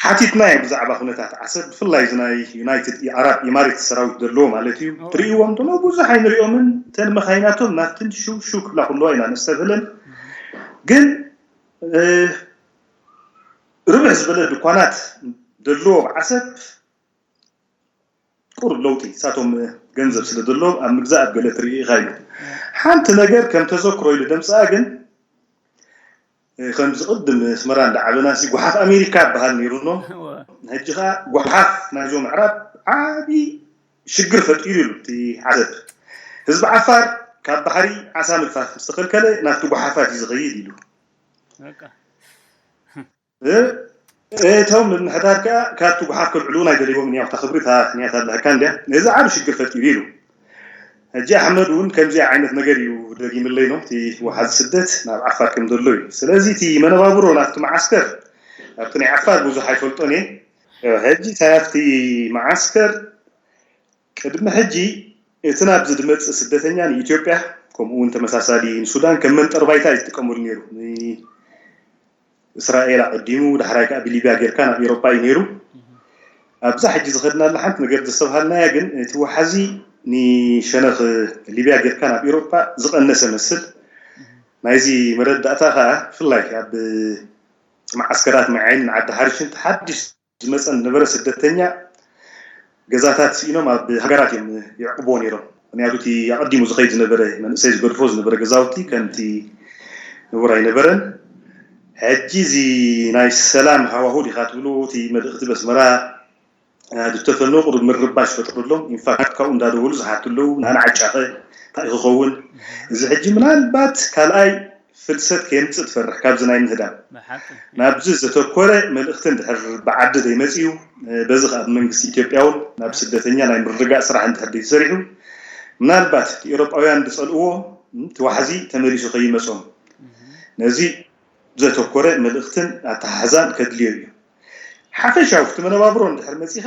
ሓቲትናዮ ብዛዕባ ኩነታት ዓሰብ ብፍላይ እዚ ናይ ዩናይትድ ኣራብ ኢማሬት ሰራዊት ዘለዎ ማለት እዩ ትርእይዎም ዶ ብዙሕ ኣይንሪኦምን እተን መካይናቶም ናብትን ሽው ሽው ክብላ ከለዋ ኢና ነስተብህለን ግን ርብሕ ዝበለ ድኳናት ዘለዎ ዓሰብ ቁሩብ ለውጢ ሳቶም ገንዘብ ስለ ዘለዎም ኣብ ምግዛእ ኣብ ገለ ትርኢ ኢኻ ኢሉ ሓንቲ ነገር ከም ተዘክሮ ኢሉ ደምፅኣ ግን ከምዚ ቅድም ኣስመራ እንዳዓበና ሲ ጓሓፍ ኣሜሪካ ይበሃል ነይሩ ኖ ሕጂ ከዓ ጓሓፍ ናይዞም ምዕራብ ዓብዪ ሽግር ፈጢሩ ኢሉ እቲ ዓሰብ ህዝቢ ዓፋር ካብ ባሕሪ ዓሳ ምግፋፍ ዝተኸልከለ ናብቲ ጓሓፋት እዩ ዝኸይድ ኢሉ እቶም ምምሕዳር ከዓ ካብቲ ጓሓፍ ከልዕሉ ናይ ደልዎም እኒያ ክብሪ እታ ክንያት ኣለካ እንዲያ ነዚ ዓብ ሽግር ፈጢሩ ኢሉ ሕጂ ኣሕመድ እውን ከምዚ ዓይነት ነገር እዩ ደጊምለይ ነው። እቲ ወሓዚ ስደት ናብ ዓፋር ከም ዘሎ እዩ። ስለዚ እቲ መነባብሮ ናብቲ መዓስከር ኣብቲ ናይ ዓፋር ብዙሕ ኣይፈልጦን እየ። ሕጂ እቲ ኣብቲ መዓስከር ቅድሚ ሕጂ እቲ ናብዚ ዝመፅእ ስደተኛ ንኢትዮጵያ ከምኡ እውን ተመሳሳሊ ንሱዳን ከም መንጠር ባይታ ይጥቀመሉ ነይሩ። እስራኤል ኣቐዲሙ፣ ዳሕራይ ከዓ ብሊብያ ጌርካ ናብ ኤሮጳ እዩ ነይሩ። ኣብዛ ሕጂ ዝኸድናላ ሓንቲ ነገር ዘስተብሃልናያ ግን እቲ ወሓዚ ንሸነኽ ሊብያ ጌርካ ናብ ኤሮጳ ዝቐነሰ መስል። ናይዚ መረዳእታ ከዓ ብፍላይ ኣብ መዓስከራት ማይ ዓይንን ዓዲ ሓርሽን ሓድሽ ዝመፀ ዝነበረ ስደተኛ ገዛታት ስኢኖም ኣብ ሃገራት እዮም ይዕቅብዎ ነይሮም። ምክንያቱ እቲ ኣቐዲሙ ዝኸይድ ዝነበረ መንእሰይ ዝገድፎ ዝነበረ ገዛውቲ ከምቲ ንቡር ኣይነበረን። ሕጂ እዚ ናይ ሰላም ሃዋሁ ዲኻ ትብሉ እቲ መልእኽቲ በስመራ ዝተፈነው ቁሩብ ምርባሽ ፈጥሩሎም። ኢንፋክት ካብኡ እንዳደወሉ ዝሓቱ ኣለዉ። ናና ዓጫኸ እንታይ ክኸውን? እዚ ሕጂ ምናልባት ካልኣይ ፍልሰት ከየምፅእ ትፈርሕ ካብዚ ናይ ምህዳም ናብዚ ዘተኮረ መልእኽቲ እንድሕር ብዓዲ ዘይመፅዩ በዚ ከዓ ብመንግስቲ ኢትዮጵያ እውን ናብ ስደተኛ ናይ ምርግጋእ ስራሕ እንድሕር ዘይተሰሪሑ ምናልባት እቲ ኤሮጳውያን ዝፀልእዎ እቲ ዋሕዚ ተመሊሱ ከይመፆም ነዚ ዘተኮረ መልእኽትን ኣተሓሕዛን ከድልዮ እዩ። ሓፈሻዊ እቲ መነባብሮ እንድሕር መፂኻ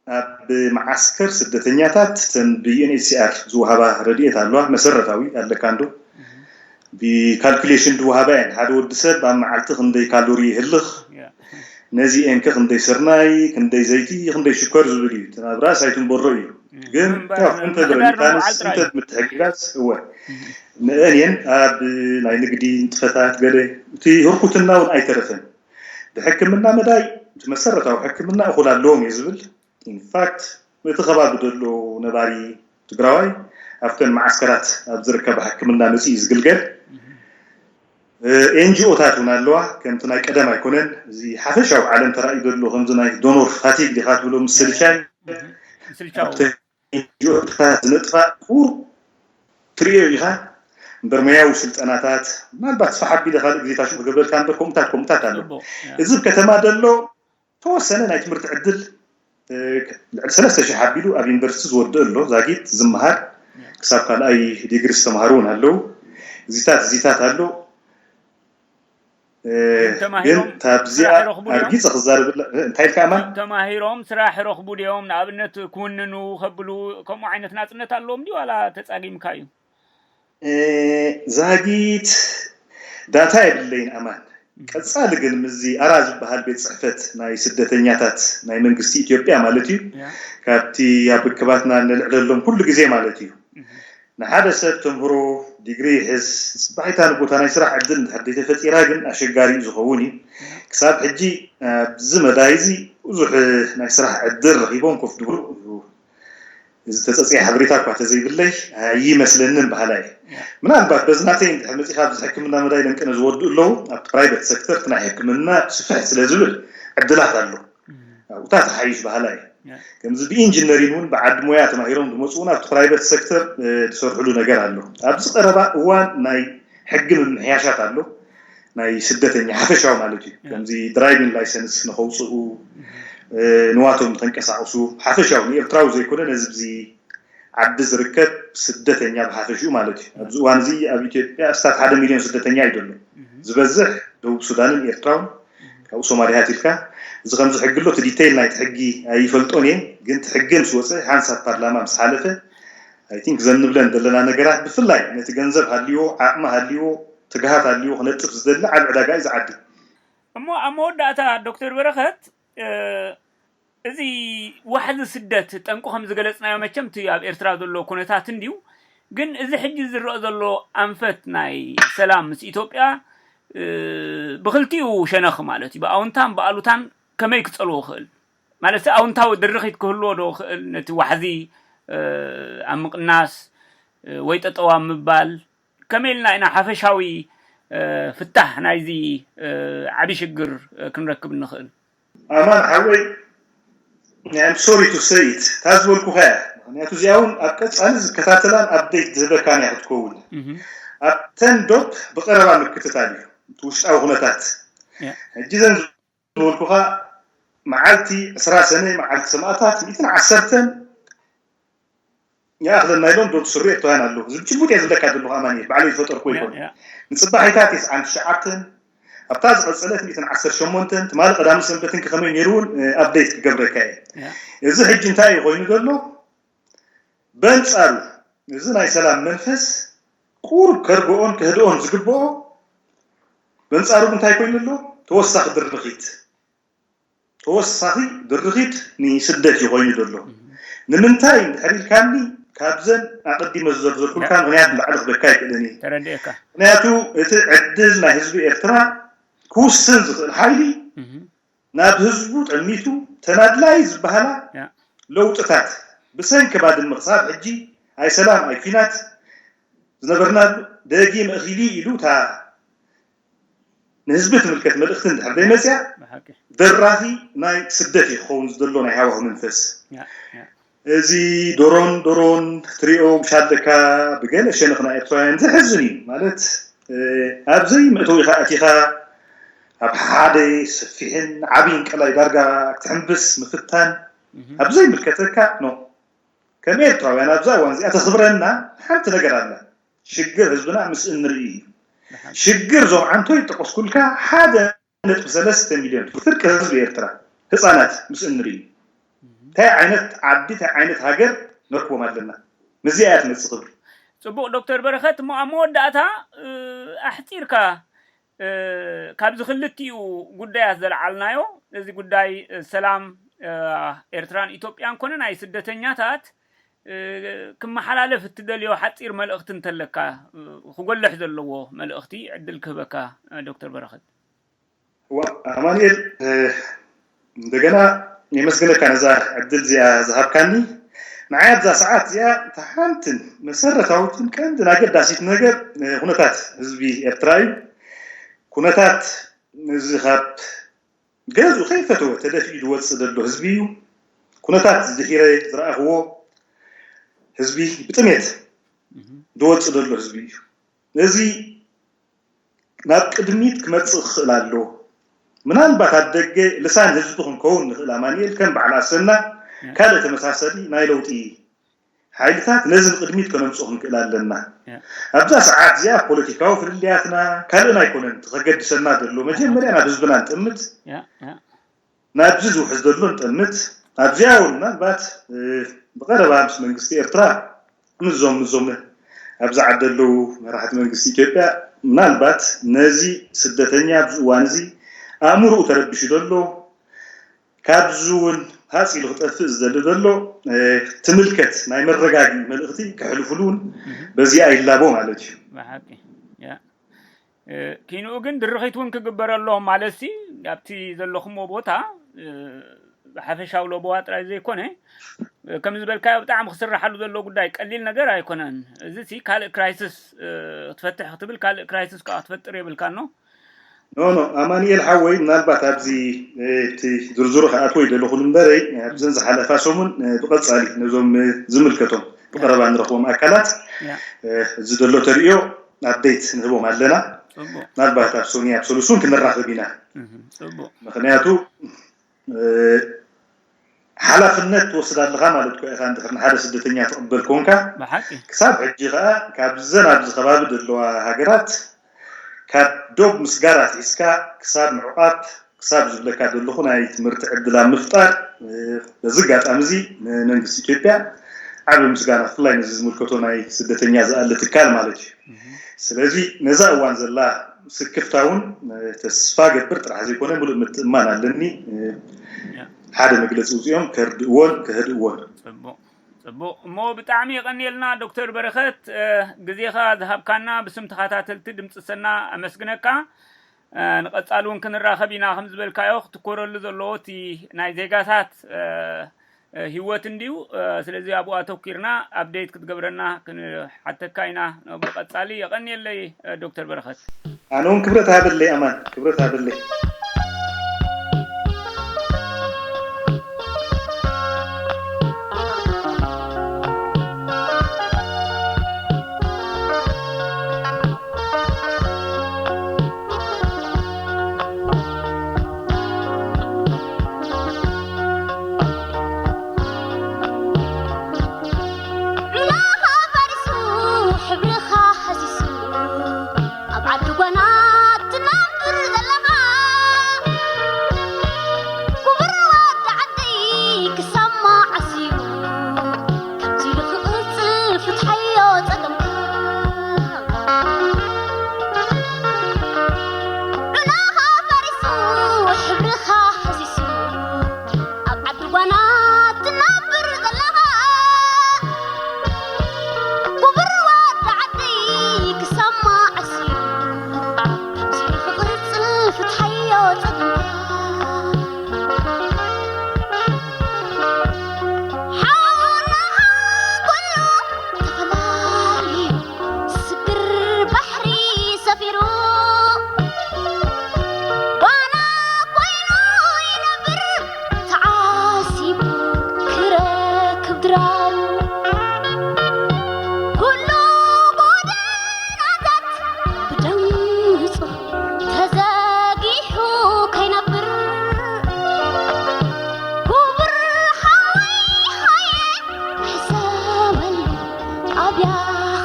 ኣብ መዓስከር ስደተኛታት እተን ብዩኤንኤችሲኣር ዝወሃባ ረድኤት ኣለዋ። መሰረታዊ ኣለካ እንዶ ብካልኩሌሽን ዝወሃባ እየን። ሓደ ወዲ ሰብ ኣብ መዓልቲ ክንደይ ካሎሪ ይህልኽ፣ ነዚኤን ከ ክንደይ ስርናይ፣ ክንደይ ዘይቲ፣ ክንደይ ሽኮር ዝብል እዩ። እቲ ናብራስ ኣይትንበሮ እዩ። ግን ያው እንተ ብረሚታንስ እንተ ምትሕግጋዝ እወ ንአን እየን ኣብ ናይ ንግዲ ንጥፈታት ገለ እቲ ህርኩትና እውን ኣይተረፈን። ብሕክምና መዳይ እቲ መሰረታዊ ሕክምና እኹል ኣለዎም እየ ዝብል። ኢንፋክት እቲ ከባቢ ዘሎ ነባሪ ትግራዋይ ኣብተን መዓስከራት ኣብ ዝርከባ ሕክምና መፅኡ እዩ ዝግልገል። ኤንጂኦታት እውን ኣለዋ። ከምቲ ናይ ቀደም ኣይኮነን። እዚ ሓፈሻዊ ዓለም ተራእዩ ዘሎ ከምዚ ናይ ዶኖር ፋቲግ ዲኻ ትብሎ ምስልሻይ ምስልቻው ኣብተን ኤንጂኦታት ዝነጥፋ ቁር ትርእዮ ኢኻ እምበር መያዊ ስልጠናታት ምናልባት ስፋሕ ኣቢለ ካልእ ግዜታ ሽም ክገብረልካ እምበር ከምኡታት ከምኡታት ኣሎ። እዚ ከተማ ዘሎ ተወሰነ ናይ ትምህርቲ ዕድል ልዕሊ ሰለስተ ሽሕ ኣቢሉ ኣብ ዩኒቨርሲቲ ዝወድእ ኣሎ ዛጊት ዝመሃር ክሳብ ካልኣይ ዲግሪ ዝተምሃሩ እውን ኣለዉ። እዚታት እዚታት ኣሎ። ግን ታብዚኣ ኣርጊፀ ክዛረብላ እንታይ ኢልካ ኣማን? ተማሂሮም ስራሕ ረኽቡ ድዮም? ንኣብነት ክውንኑ ከብሉ ከምኡ ዓይነት ናፅነት ኣለዎም ድዩ ዋላ ተፃጊምካ እዩ? ዛጊት ዳታ የብለይን ኣማን። ቀፃሊ ግን ምስዚ ኣራ ዝበሃል ቤት ፅሕፈት ናይ ስደተኛታት ናይ መንግስቲ ኢትዮጵያ ማለት እዩ ካብቲ ኣብ ርክባትና ንልዕለሎም ኩሉ ግዜ ማለት እዩ ንሓደ ሰብ ተምህሮ ዲግሪ ይሕዝ ፅባሒታ ንቦታ ናይ ስራሕ ዕድል እንድሕር ዘይተፈጢራ ግን ኣሸጋሪ እዩ ዝኸውን እዩ። ክሳብ ሕጂ ኣብዚ መዳይ እዚ ብዙሕ ናይ ስራሕ ዕድል ረኺቦም ኮፍ ድብሉ እዚ ተፀፅየ ሓበሬታ እኳ ተዘይብለይ ኣይመስለንን በሃላ እየ። ምናልባት በዚ ናተይ እንድሕር መፂኻ ኣብዚ ሕክምና መዳይ ደንቅነ ዝወድኡ ኣለዉ ኣብቲ ፕራይቨት ሴክተር እቲ ናይ ሕክምና ስፍሕ ስለ ዝብል ዕድላት ኣሎ። ኣብኡታት ሓይሽ በሃላ እየ። ከምዚ ብኢንጂነሪን እውን ብዓዲ ሞያ ተማሂሮም ዝመፁ እውን ኣብቲ ፕራይቨት ሴክተር ዝሰርሕሉ ነገር ኣሎ። ኣብዚ ቀረባ እዋን ናይ ሕጊ ምምሕያሻት ኣሎ። ናይ ስደተኛ ሓፈሻዊ ማለት እዩ። ከምዚ ድራይቪንግ ላይሰንስ ንኸውፅኡ ንዋቶም ንኸንቀሳቕሱ ሓፈሻዊ ንኤርትራዊ ዘይኮነ ነዚ ብዚ ዓዲ ዝርከብ ስደተኛ ብሓፈሽኡ ማለት እዩ። ኣብዚ እዋን እዚ ኣብ ኢትዮጵያ እስታት ሓደ ሚሊዮን ስደተኛ እዩ ዘሎ። ዝበዝሕ ደቡብ ሱዳንን ኤርትራውን ካብኡ ሶማሊያ ሃቲልካ እዚ ከምዚ ሕጊ ኣሎ እቲ ዲተይል ናይቲ ሕጊ ኣይፈልጦን እየ ግን እቲ ሕጊ ምስ ወፀ ሓንሳብ ፓርላማ ምስ ሓለፈ ኣይቲንክ ዘንብለን ዘለና ነገራት ብፍላይ ነቲ ገንዘብ ሃልዎ ዓቕሚ ሃልዎ ትግሃት ሃልዎ ክነጥፍ ዝደሊ ዓብ ዕዳጋ እዩ ዝዓዲ። እሞ ኣብ መወዳእታ ዶክተር በረኸት እዚ ዋሕዚ ስደት ጠንቁ ከም ዝገለፅናዮ መቸም እቲ ኣብ ኤርትራ ዘሎ ኩነታት እንድዩ ግን እዚ ሕጂ ዝረአ ዘሎ ኣንፈት ናይ ሰላም ምስ ኢትዮጵያ ብክልቲኡ ሸነኽ ማለት እዩ ብኣውንታን ብኣሉታን ከመይ ክፀልዎ ክእል ማለት ኣውንታዊ ድርኺት ክህልዎ ዶ ክእል ነቲ ዋሕዚ ኣብ ምቕናስ ወይ ጠጠዋ ምባል ከመይ ኢልና ኢና ሓፈሻዊ ፍታሕ ናይዚ ዓብዪ ሽግር ክንረክብ እንኽእል? ኣማን ሓወይ I'm sorry to say it እታ ዝበልኩኻ እያ። ምክንያቱ እዚኣ እውን ኣብ ቀፃሊ ዝከታተላን ኣፕዴት ዝህበካን እያ ክትከውን። ኣብተን ዶብ ብቀረባ ምክትታል እዩ እቲ ውሽጣዊ ኩነታት። ሕጂ ዘን ዝበልኩኻ መዓልቲ ዕስራ ሰነ መዓልቲ ሰማእታት ሚእትን ዓሰርተን ይኣኽለና ኢሎም ዶብ ስሩ ኤርትራውያን ኣለዉ። እዚ ብጭቡጥ እየ ዝብለካ ዘለኹ ኣማኒ፣ ባዕለይ ዝፈጠርኩ ይኮን። ንፅባሒታት የስዓን ትሽዓተን ኣብታ ዝቐፀለት ሚእትን ዓሰርተ ሸሞንተን ትማሊ ቀዳምን ሰንበትን ከመይ ነይሩ እውን ኣፕዴት ክገብረካ እየ። እዚ ሕጂ እንታይ እዩ ኮይኑ ዘሎ? በንፃሩ እዚ ናይ ሰላም መንፈስ ቁሩብ ከርግኦን ከህድኦን ዝግብኦ፣ በንፃሩ ግን እንታይ ኮይኑ ኣሎ? ተወሳኺ ድርኺት ተወሳኺ ድርኺት ንስደት እዩ ኮይኑ ዘሎ። ንምንታይ እንድሕር ኢልካኒ፣ ካብዘን ኣቐዲመ ዝዘርዘርኩልካ ምክንያት ንላዕሊ ክበካ ይክእልን እዩ። ተረዲኤካ። ምክንያቱ እቲ ዕድል ናይ ህዝቢ ኤርትራ ክውስን ዝኽእል ሓይሊ ናብ ህዝቡ ጠሚቱ ተናድላይ ዝበሃላ ለውጥታት ብሰንኪ ባድመ ክሳብ ሕጂ ኣይ ሰላም ኣይ ኲናት ዝነበርና ደጊም እኺሊ ኢሉ እታ ንህዝቢ ትምልከት መልእኽቲ እንድሕር ዘይመፅያ ደራኺ ናይ ስደት እዩ ክኸውን ዝደሎ ናይ ሃዋሁ መንፈስ። እዚ ዶሮን ዶሮን ትሪኦ ምሻለካ ብገለ ሸነኽ ናይ ኤርትራውያን ዘሕዝን እዩ። ማለት ኣብ ዘይመእተዊ ኢኻ ኣቲኻ ኣብ ሓደ ሰፊሕን ዓብይን ቀላይ ዳርጋ ክትሕምብስ ምፍታን ኣብ ዘይምልከተካ ኖ። ከም ኤርትራውያን ኣብዛ እዋን እዚኣ ተኽብረና ሓንቲ ነገር ኣላ። ሽግር ህዝብና ምስ እንርኢ እዩ። ሽግር እዞም ዓንቶይ ዝጠቀስኩልካ ሓደ ነጥቢ ሰለስተ ሚልዮን ፍርቂ ህዝቢ ኤርትራ ህፃናት ምስ እንርኢ እንታይ ዓይነት ዓዲ እንታይ ዓይነት ሃገር ነርክቦም ኣለና? ምስዚኣ እያ ትመፅእ ክብሪ። ፅቡቅ ዶክተር በረኸት፣ እሞ ኣብ መወዳእታ ኣሕፂርካ ካብዚ ክልቲኡ ጉዳያት ዘልዓልናዮ፣ እዚ ጉዳይ ሰላም ኤርትራን ኢትዮጵያን ኮነ ናይ ስደተኛታት ክመሓላለፍ እትደልዮ ሓፂር መልእኽቲ እንተለካ፣ ክጎልሕ ዘለዎ መልእኽቲ ዕድል ክህበካ። ዶክተር በረኸት። ኣማኑኤል፣ እንደገና የመስግነካ ነዛ ዕድል እዚኣ ዝሃብካኒ። ንዓይ ኣብዛ ሰዓት እዚኣ እታ ሓንትን መሰረታዊትን ቀንድን ኣገዳሲት ነገር ኩነታት ህዝቢ ኤርትራ እዩ። ኩነታት እዚ ካብ ገዝኡ ከይፈተወ ተደፊኡ ዝወፅእ ዘሎ ህዝቢ እዩ። ኩነታት ዝድሒረ ዝረኣኽዎ ህዝቢ ብጥሜት ዝወፅእ ዘሎ ህዝቢ እዩ። ነዚ ናብ ቅድሚት ክመፅእ ክኽእል ኣለዎ። ምናልባት ኣብ ደገ ልሳን ህዝቢ ክንከውን ንኽእል ኣማኒኤል ከም በዓል ኣሰና ካልእ ተመሳሰሊ ናይ ለውጢ ሓይልታት ነዚ ንቅድሚት ከነምፅኦ ክንክእል ኣለና። ኣብዛ ሰዓት እዚኣ ፖለቲካዊ ፍልልያትና ካልእን ኣይኮነን እቲ ከገድሰና ዘሎ መጀመርያ ናብ ህዝብና ንጥምት። ናብዚ ዝውሕዝ ዘሎ ንጠምት። ኣብዚኣ እውን ምናልባት ብቐረባ ምስ መንግስቲ ኤርትራ ምስዞም ምስዞም ኣብዚ ዓዲ ዘለዉ መራሕቲ መንግስቲ ኢትዮጵያ ምናልባት ነዚ ስደተኛ ኣብዚ እዋን እዚ ኣእምርኡ ተረቢሹ ዘሎ ካብዚ እውን ሃፅ ኢሉ ክጠፍእ ዝደሊ ዘሎ ትምልከት ናይ መረጋጊ መልእኽቲ ከሕልፉሉ እውን በዚኣ ይላቦ ማለት እዩ። ኪንኡ ግን ድርኺት እውን ክግበረሎም ማለት ሲ ኣብቲ ዘለኹምዎ ቦታ ሓፈሻዊ ለበዋ ጥራይ ዘይኮነ ከም ዝበልካዮ ብጣዕሚ ክስራሓሉ ዘሎ ጉዳይ ቀሊል ነገር ኣይኮነን። እዚ ሲ ካልእ ክራይስስ ክትፈትሕ ክትብል ካልእ ክራይስስ ከዓ ክትፈጥር የብልካ ኖ ኖ ኖ ኣማኒኤል ሓወይ ምናልባት ኣብዚ እቲ ዝርዝሩ ክኣትዎ ይደለኹ እምበረይ ኣብዘን ዝሓለፋ ሰሙን ብቐፃሊ ነዞም ዝምልከቶም ብቐረባ ንረኽቦም ኣካላት እዚ ዘሎ ተርእዮ ኣፕዴት ንህቦም ኣለና። ምናልባት ኣብ ሶኒ ኣብ ሰሉሱን ክንራኸብ ኢና። ምክንያቱ ሓላፍነት ትወስድ ኣለኻ ማለት ኮ ኢኻ። እንድሕር ንሓደ ስደተኛ ትቕበል ኮንካ ክሳብ ሕጂ ከዓ ካብዘን ኣብዚ ከባቢ ዘለዋ ሃገራት ካብ ዶብ ምስጋር ኣትሒዝካ ክሳብ ምዕቋብ ክሳብ ዝብለካ ዘለኹ ናይ ትምህርቲ ዕድል ኣብ ምፍጣር በዚ ኣጋጣሚ እዚ ንመንግስቲ ኢትዮጵያ ዓቢ ምስጋና ብፍላይ ነዚ ዝምልከቶ ናይ ስደተኛ ዝኣሊ ትካል ማለት እዩ። ስለዚ ነዛ እዋን ዘላ ስክፍታ እውን ተስፋ ገብር ጥራሕ ዘይኮነ ሙሉእ ምትእማን ኣለኒ። ሓደ መግለፂ ውፅኦም ከርድእዎን ከህድእዎን ፅቡቅ እሞ ብጣዕሚ የቀንየልና ዶክተር በረኸት ግዜኻ ዝሃብካና ብስም ተኸታተልቲ ድምፂ ሰና ኣመስግነካ። ንቐፃሊ እውን ክንራኸብ ኢና ከም ዝበልካዮ ክትኮረሉ ዘለዎ እቲ ናይ ዜጋታት ህይወት እንድዩ። ስለዚ ኣብኡ ኣተኪርና ኣፕዴት ክትገብረና ክንሓተካ ኢና። ብቐፃሊ የቐንየለይ ዶክተር በረኸት። ኣነ እውን ክብረት ሃበለይ ኣማን ክብረት ሃበለይ።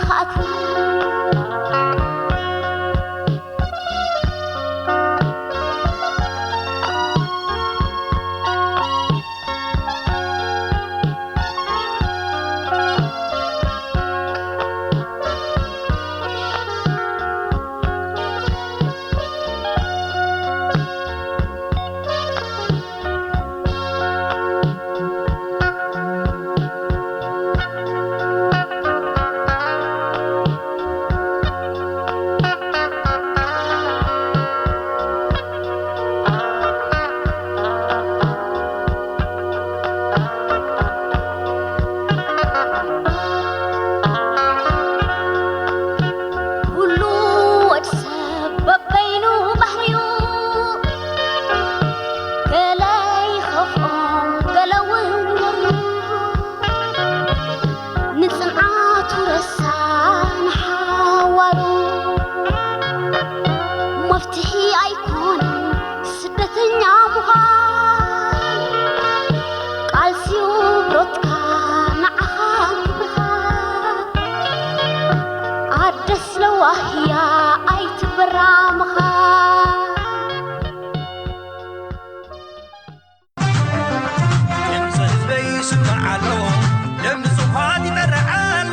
ተኣትዩ። ኩሉ ወድ ሰብ በበይኑ ባህሪኡ፣ ገለ ይኸፍኦም፣ ገለ እውን የርንኡ። ንጽንዓቱ ረሳ ንሓዋሩ፣ መፍትሒ ኣይኮነን ስደተኛ ምዃን። ቃልሲዩ ብሮትካ ንዓኻ ክብርኻ፣ ኣደስ ለዋህያ ኣይትበራ ምኻ። ድምፂ ህዝበይ ይስማዕ ኣሎ፣ ድምፂ ንጹሃት ይጠርዕ ኣሎ።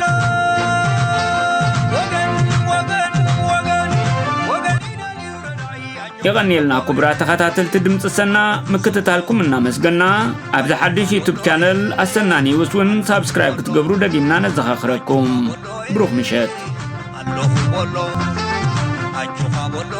ወገን፣ ወገን፣ ወገን፣ ወገን ይደልዩ ረዳኢ ኣጆ። የቐንየልና ክቡራት ተኸታተልቲ ድምፂ ሰና፣ ምክትታልኩም እናመስገና፣ ኣብዚ ሓድሽ ዩቱብ ቻነል ኣሰና ኒውስ እውን ሳብስክራይብ ክትገብሩ ደጊምና ነዘኻኽረኩም። ብሩኽ ምሸት። ኣለኹ በሎ፣ ኣጆኻ በሎ፣